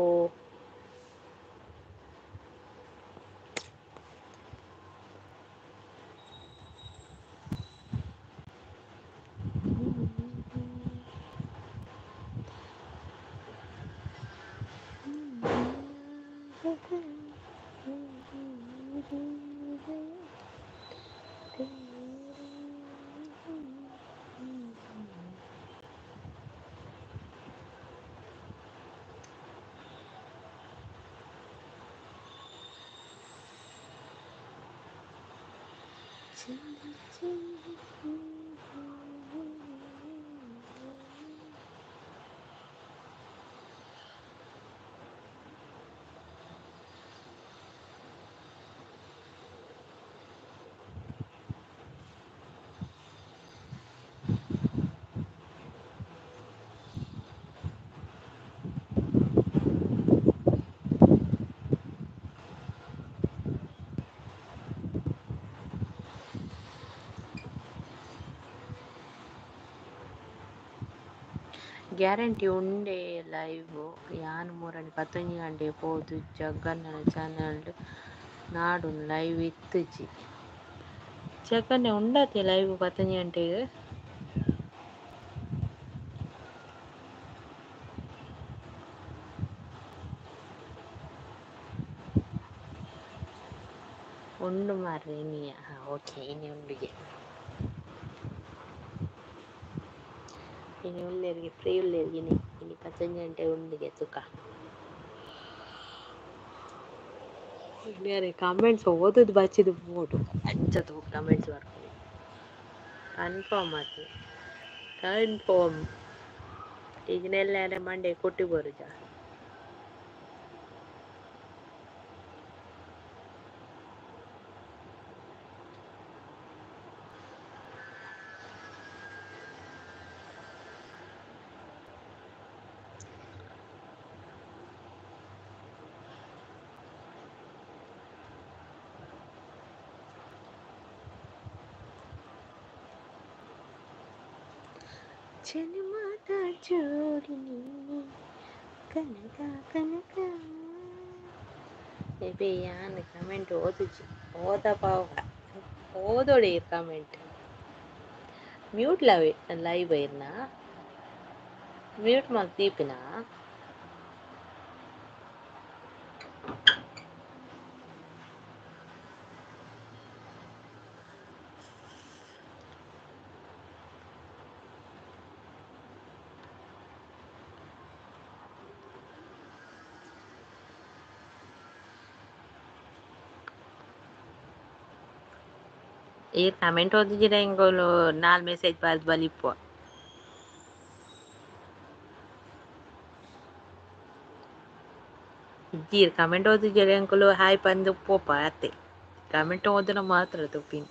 Guarantee ಉಂಡೆ ಲೈವ್ ಯಾನ್ ಮುರಣಿ ಪತ್ತೊಂಜಿ ಗಂಟೆ ಪೋದು ಜಗ್ಗಣ್ಣನ ಚಾನಲ್ ನಾಡುನ್ ಲೈವ್ ಇತ್ತುಜಿ ಜಗ್ಗನ್ನೆ ಉಂಡತೆ ಲೈವ್ ಪತ್ತೊಂಜಿ ಗಂಟೆಗ್. ಉಂಡು ಮಾರ್ರೆ ಇನಿಯ ಓಕೆ ಇನಿ ಉಂಡುಗೆ ಇನಿ ಉಲ್ಲೆರ್ಗೆ ಫ್ರೀ ಉಲ್ಲೆರ್ಗೆ ಇನಿ ಇನಿ ಪತ್ತೊಂಜಿ ಗಂಟೆ ಉಂಡುಗೆ ತುಕ ಬೇರೆ ಕಾಮೆಂಟ್ಸ್ ಓದುದು ಬಚ್ಚಿದ್ ಬೋಡು ಅಂಚ ತೂ ಕಮೆಂಟ್ಸ್ ಬರ್ಪುನಿ ಕನ್ಫರ್ಮ್ ಆತು ಕನ್ಫರ್ಮ್ ಈಗಿನೆಲ್ಲ ಮಂಡೆ ಕೊಟ್ಟಿ ಬರುಜ. ಜನ್ಮದ ಜೋಡಿ ನಿನ್ನೆ ಕನಕ ಕನಕ ಬೇಬಿ ಯಾನ್ ಕಮೆಂಟ್ ಓದುಜಿ ಓದ ಪಾವ ಓದೋಡಿ ಕಮೆಂಟ್ ಮ್ಯೂಟ್ ಲವ್ ಲೈವ್ ಇರ್ನ ಮ್ಯೂಟ್ ಮಲ್ತ್ ದೀಪಿನ. ಈರ್ ಕಮೆಂಟ್ ಓದಿಜಿಡ ಎಂಗೋಲು ನಾಲ್ ಮೆಸೇಜ್ ಬಾರ್ದು ಬಲಿಪುವ. ಇಜ್ಜಿ ಕಮೆಂಟ್ ಓದಿಜಿಡ ಎಂಕುಲು ಹಾಯ್ ಪಂದು ಪೋಪ ಅತ್ತೆ. ಕಮೆಂಟ್ ಓದಿನ ಮಾತ್ರ ತುಪ್ಪಿನ.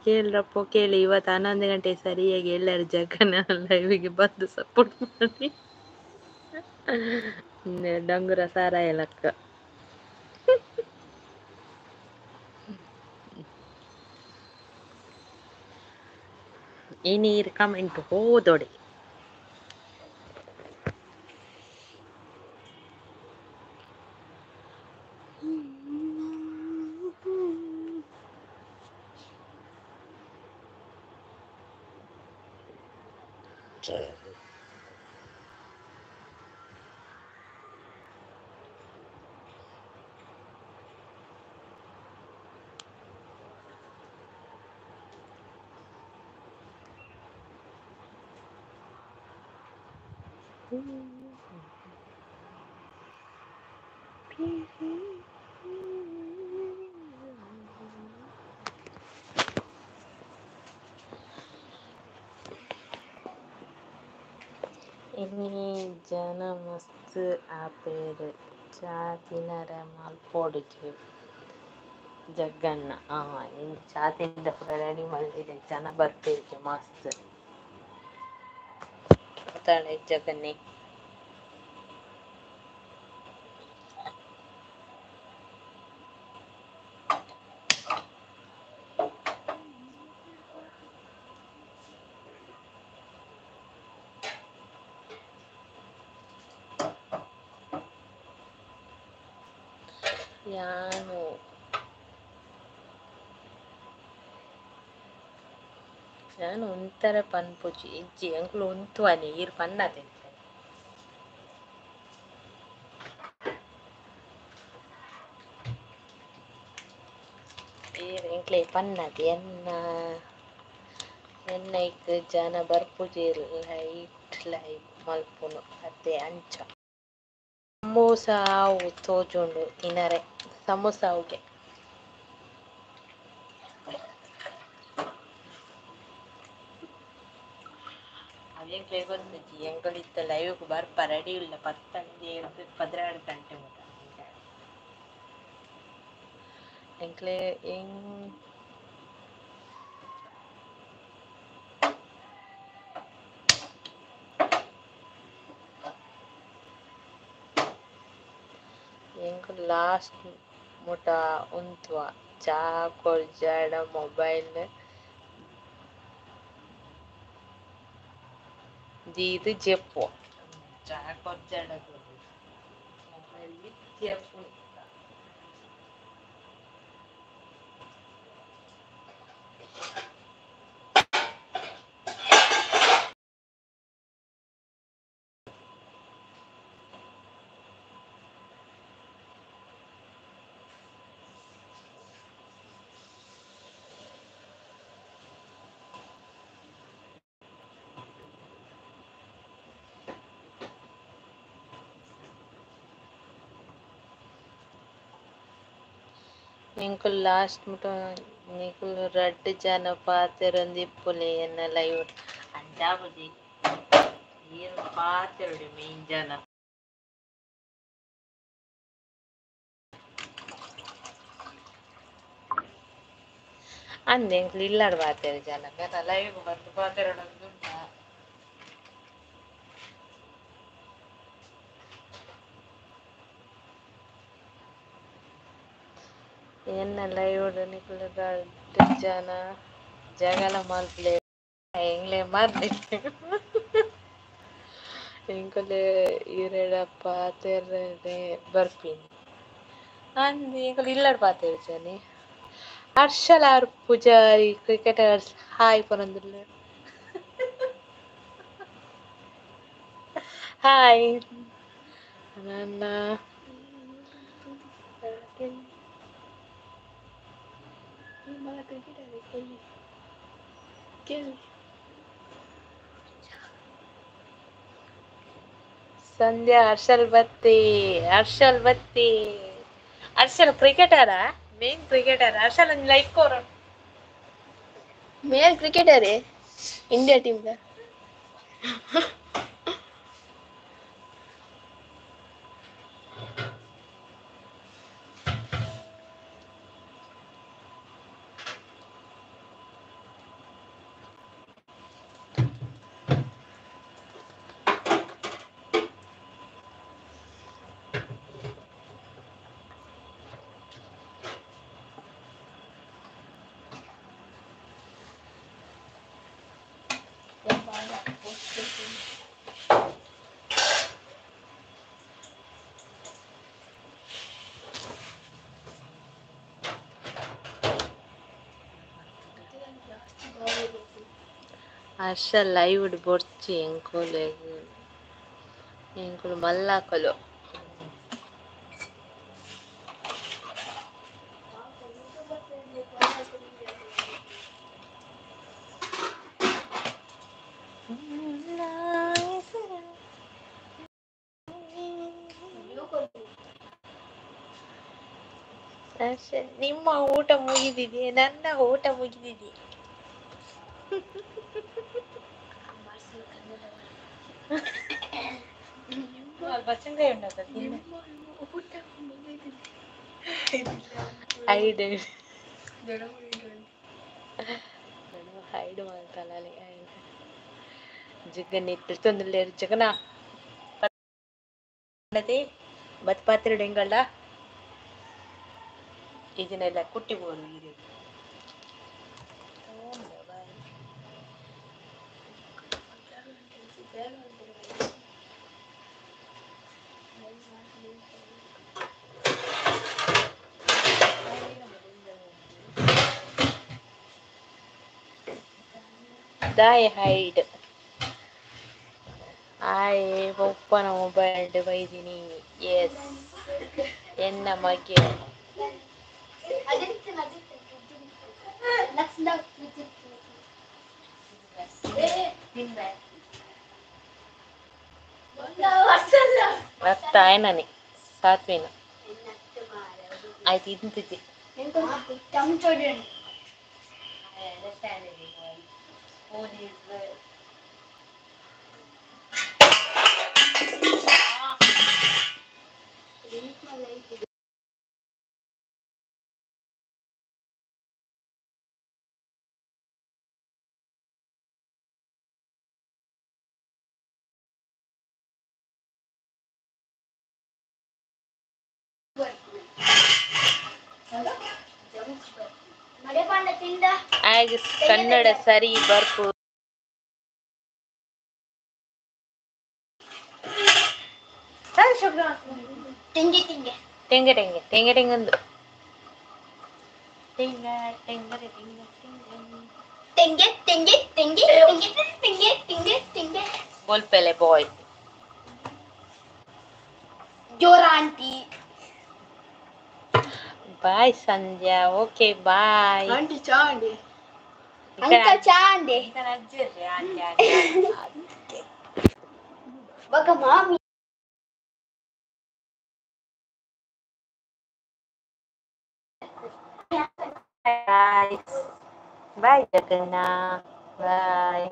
ಕೇಳ್ರಪ್ಪೋ ಕೇಳಿ, ಇವತ್ತು 11 ಗಂಟೆ ಸರಿಯಾಗಿ ಎಲ್ಲರೂ ಜಗನ ಲೈವಿಗೆ ಬಂದು ಸಪೋರ್ಟ್ ಮಾಡಿ. ಡಂಗುರ ಸಾರಾಯ ಲಕ್ಕ. ಇನಿ ಕಮೆಂಟ್ ಹೋದೊಡೆ. ಇನಿ ಜನ ಮಸ್ತ್ ಆಪೆರ್ ಚಾ ತಿನರೆ ಮಲ್ಪೊಡುಜಿ ಜಗ್ಗಣ್ಣ. ಇನಿ ಚಾ ತಿಂದ ಪೂರ ರೆಡಿ ಮಲ್ದಿದೆ, ಜನ ಬರ್ಪೆರ್ ಮಸ್ತ್. ಗೊತ್ತಾಂಡ ಜಗನ್ನಿ. ಯಾನು ಯಾನ್ ಒಂಥರ ಪನ್ಪುಜಿ ಇಜ್ಜಿ, ಎಂಕುಲು ಉಂತುವನೆ ಈರ್ ಪನ್ನತೆ. ಈರ್ ಎಂಕ್ಲೆ ಪನ್ನತೆ ಎನ್ನ ಎನ್ನೈಕ್ ಜನ ಬರ್ಪುಜಿ ಲೈಟ್ ಲೈವ್ ಮಲ್ಪುನು ಅತ್ತೆ ಅಂಚ. ಸಮೋಸ ಅವು ತೋಜುಂಡು ತಿನರೆ, ಸಮೋಸ ಅವುಗೆ. ಅವು ಎಂಕ್ಲೆ ಗೊತ್ತುಜಿ, ಎಂಕುಲು ಇತ್ತೆ ಲೈವ್ಗ್ ಬರ್ಪ ರೆಡಿ ಉಲ್ಲ 10 12 ಗಂಟೆ ಮುಟ. ಎಂಕ್ಲೆ ಎಂಕುಲು ಲಾಸ್ಟ್ ಮುಟ ಉಂತುವ ಚಾ ಕೊರ್ಜಾಡ ಮೊಬೈಲ್ ದೀದ್ ಜೆಪ್ಪುವ. ಚಾ ಕೊರ್ಜಾಡ ಮೊಬೈಲ್ ಜೆಪ್ಪು. ಎಂಕುಲು ಲಾಸ್ಟ್ ಮುಟ ನಿಕುಲು ರಡ್ಡ್ ಜನ ಪಾತೆರೊಂದು ಇಪ್ಪುಲೆ ಎನ್ನ ಲೈವ್ ಅಂಚಾಪುಜಿ. ಈರ್ ಪಾತೆರೊಡು ಮೇನ್ ಜನ. ಅಂದ್ ಎಂಕುಲು ಇಲ್ಲಡ್ ಪಾತೆರ ಜನ ಮೇನ ಲೈವ್ ಬಂದು ಪಾತೆರೊಡೊಂದು ಉಂಡಾ. ಎನ್ನ ಲೈವ್ ನಿಕುಲು ರಡ್ಡ್ ಜನ ಜಗಳ ಮಲ್ಪುಲೆ ಎಂಕ್ಲೆ ಮರ್ದೆ. ಎಂಕುಲು ಈರೆಡ ಪಾತೆರರೆ ಬರ್ಪಿನಿ ಅಂದ್ ಎಂಕುಲು ಇಲ್ಲಡ್ ಪಾತೆರ್ಜನಿ. ಹರ್ಷಲ್ ಆರ್ ಪೂಜಾರಿ ಕ್ರಿಕೆಟರ್ಸ್ ಹಾಯ್ ಪನೊಂದುಲ್ಲೆರ್. ಹಾಯ್ ನನ್ನ ಸಂಧ್ಯಾ ಹರ್ಷಲ್ ಬತ್ತಿ, ಹರ್ಷಲ್ ಬತ್ತಿ. ಹರ್ಷಲ್ ಕ್ರಿಕೆಟರಾ? ಮೇನ್ ಕ್ರಿಕೆಟರ್ ಹರ್ಷಲ್ ಒಂಜಿ ಲೈಕ್ ಕೊರು. ಮೇಲ್ ಕ್ರಿಕೆಟರೇ ಇಂಡಿಯಾ ಟೀಮ್ ದ. ಹರ್ಷ ಲೈವ್ ಡ್ ಬೊರ್ಚಿ ಎಂಕುಲೆಗ್ ಎಂಕುಲು ಮಲ್ಲಾಕುಲು. ಹರ್ಷ ನಿಮ್ಮ ಊಟ ಮುಗಿದಿದೆ, ನನ್ನ ಊಟ ಮುಗಿದಿದೆ. ಬಚ್ಚಂಗಾಯಿ ಉಂಡತ್ತ ತಿನ್ನು. ಹೈಡ್ ಹೈಡ್ ಮಲ್ತಲಾಲೆ ಜಗನ್ ಇತ್ತಿರ್ತೊಂದುಲ್ಲೆರ್ ಜಗನ ಬತ್ ಪಾತ್ರೆಡ್ ಎಂಗಲ್ಡ ಇಜಿನೆಲ್ಲ ಕುಟ್ಟಿ ಬೋರು ಇರೆಗ್. ದಾಯೆ ಹೈಡ್ ಆಯೆ ಪೊಪ್ಪನ ಮೊಬೈಲ್ ಬೈದಿನಿ. ಎಸ್ ಎನ್ನ ಮಗೆ. ಅತ್ತ ಆಯ್ನನೆ ಸಾತ್ವಿನ ಆಯ್ತು ಇಂತಿದ್ದೆ. ಆಯ್ಗ್ ಕನ್ನಡ ಸರಿ ಬರ್ಪು. ತೆಂಗೆ ತೆಂಗೆ ತೆಂಗೆ ತೆಂಗೆ ತೆಂಗೆ ತೆಂಗಂದು ತೆಂಗ ತೆಂಗರೆ ತೆಂಗ ತೆಂಗ ತೆಂಗೆ ತೆಂಗೆ ತೆಂಗೆ ತೆಂಗೆ ತೆಂಗೆ ತೆಂಗೆ ತೆಂಗೆ. ಬೋಲ್ಪೆಲೆ ಬಾಯ್. ಜೋರ aunty. Bye Sandhya, okay bye. Aunty ಚಾ ಆಂಟಿ. ಅಂಕಲ್ ಚಾ ಆಂಟಿ. ಬಕ ಮಾಮಿ. ಬಾಯ್ ಬಾಯ್ ಜಗನ್ನ ಬಾಯ್.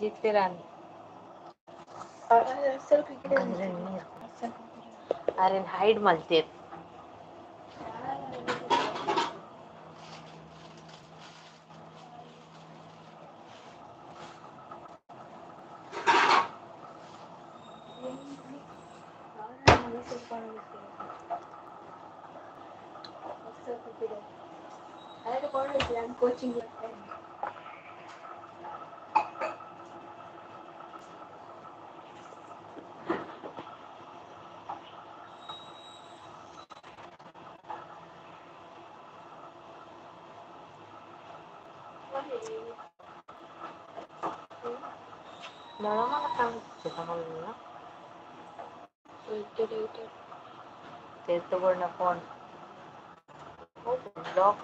ಜಿತ್ತಿರಾನ್ ಅರೆನ್ ಹೈಡ್ ಮಲ್ತೇರ್. ಕೋಚಿಂಗ್. ತಗೊಂಡ ಫೋನ್ ಬ್ಲಾಕ್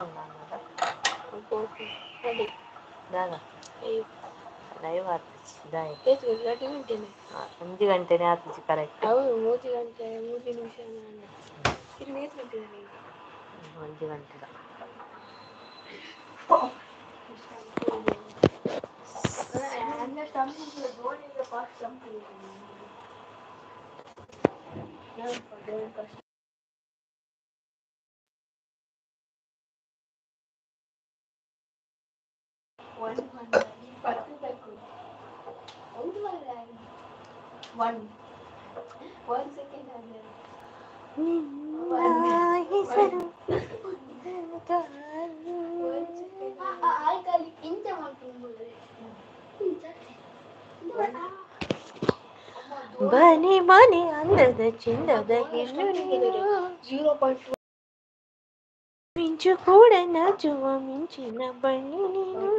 ದಾದ ಲೈವ್ ಆತಿಜಿ ದಾಯೆ? ಒಂಜಿ ಗಂಟೆನೆ ಆತಿಜಿ ಕರೆಕ್ಟ್. ಹೌದು, 3 ಗಂಟೆ 3 ನಿಮಿಷ. ಇದು 3 ಗಂಟೆ. ಒಂಜಿ ಗಂಟೆದ. ನಿನ್ನ ಹೆಸರು. ಬನೆ ಬನೆ ಅಂದದ ಚಿಂದದ ಹೆಣ್ಣು ನೀನು. 0.2. ಮಿಂಚು ಕೂಡ ನಾಚುವ ಮಿಂಚಿನ ಬಣ್ಣಿ ನೀನು.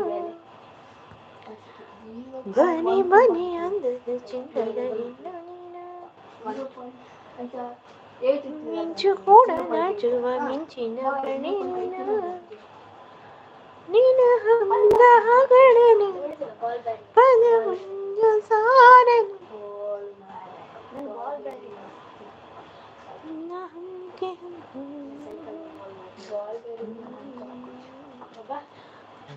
ಬನೆ ಬನೆ ಅಂದದ ಚಿಂದದ ಹೆಣ್ಣು ನೀನು. ಮಿಂಚು ಕೂಡ ನಾಚುವ ಮಿಂಚಿನ ಬಣ್ಣಿ ನೀನು. ನಿನ ಹಂದ ಹಗಳನೆ ಪದ ಮುಂಜ ಸಾರನು.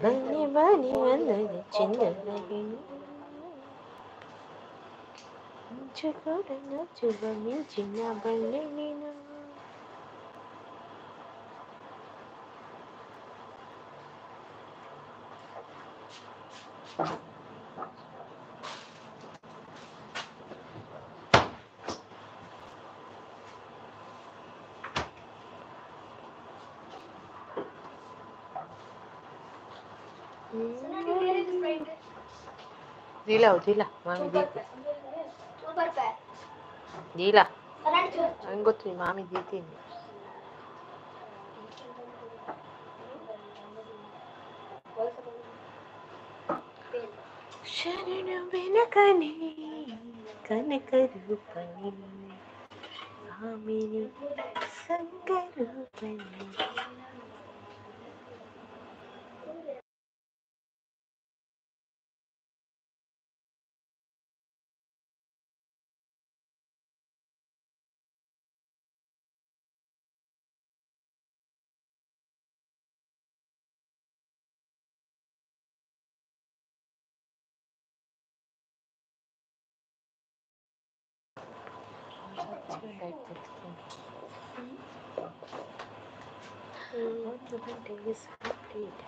ಬನ್ನಿ ಬನ್ನಿ ಅಂದದ ಚಿಂದದ ಹೆಣ್ಣು. ಮಿಂಚು ಕೂಡ ನಾಚುವ ಮಿಂಚಿನ ಬಣ್ಣಿ ನೀನು. ದೀಲ ದೀಲ ಮಾಮಿ ದೀತಿ ದೀಲ. ನಂಗೆ ಗೊತ್ತು, ಮಾಮಿ ದೀತೀನಿ. ಶರಣು ಬೆನಕನೆ ಕನಕ ರೂಪನೆ ಕಾಮಿನಿ ಸಂಗರೂಪನೆ. ಒಂದು ಗಂಟೆಗೆ ಕಂಪ್ಲೀಟ್.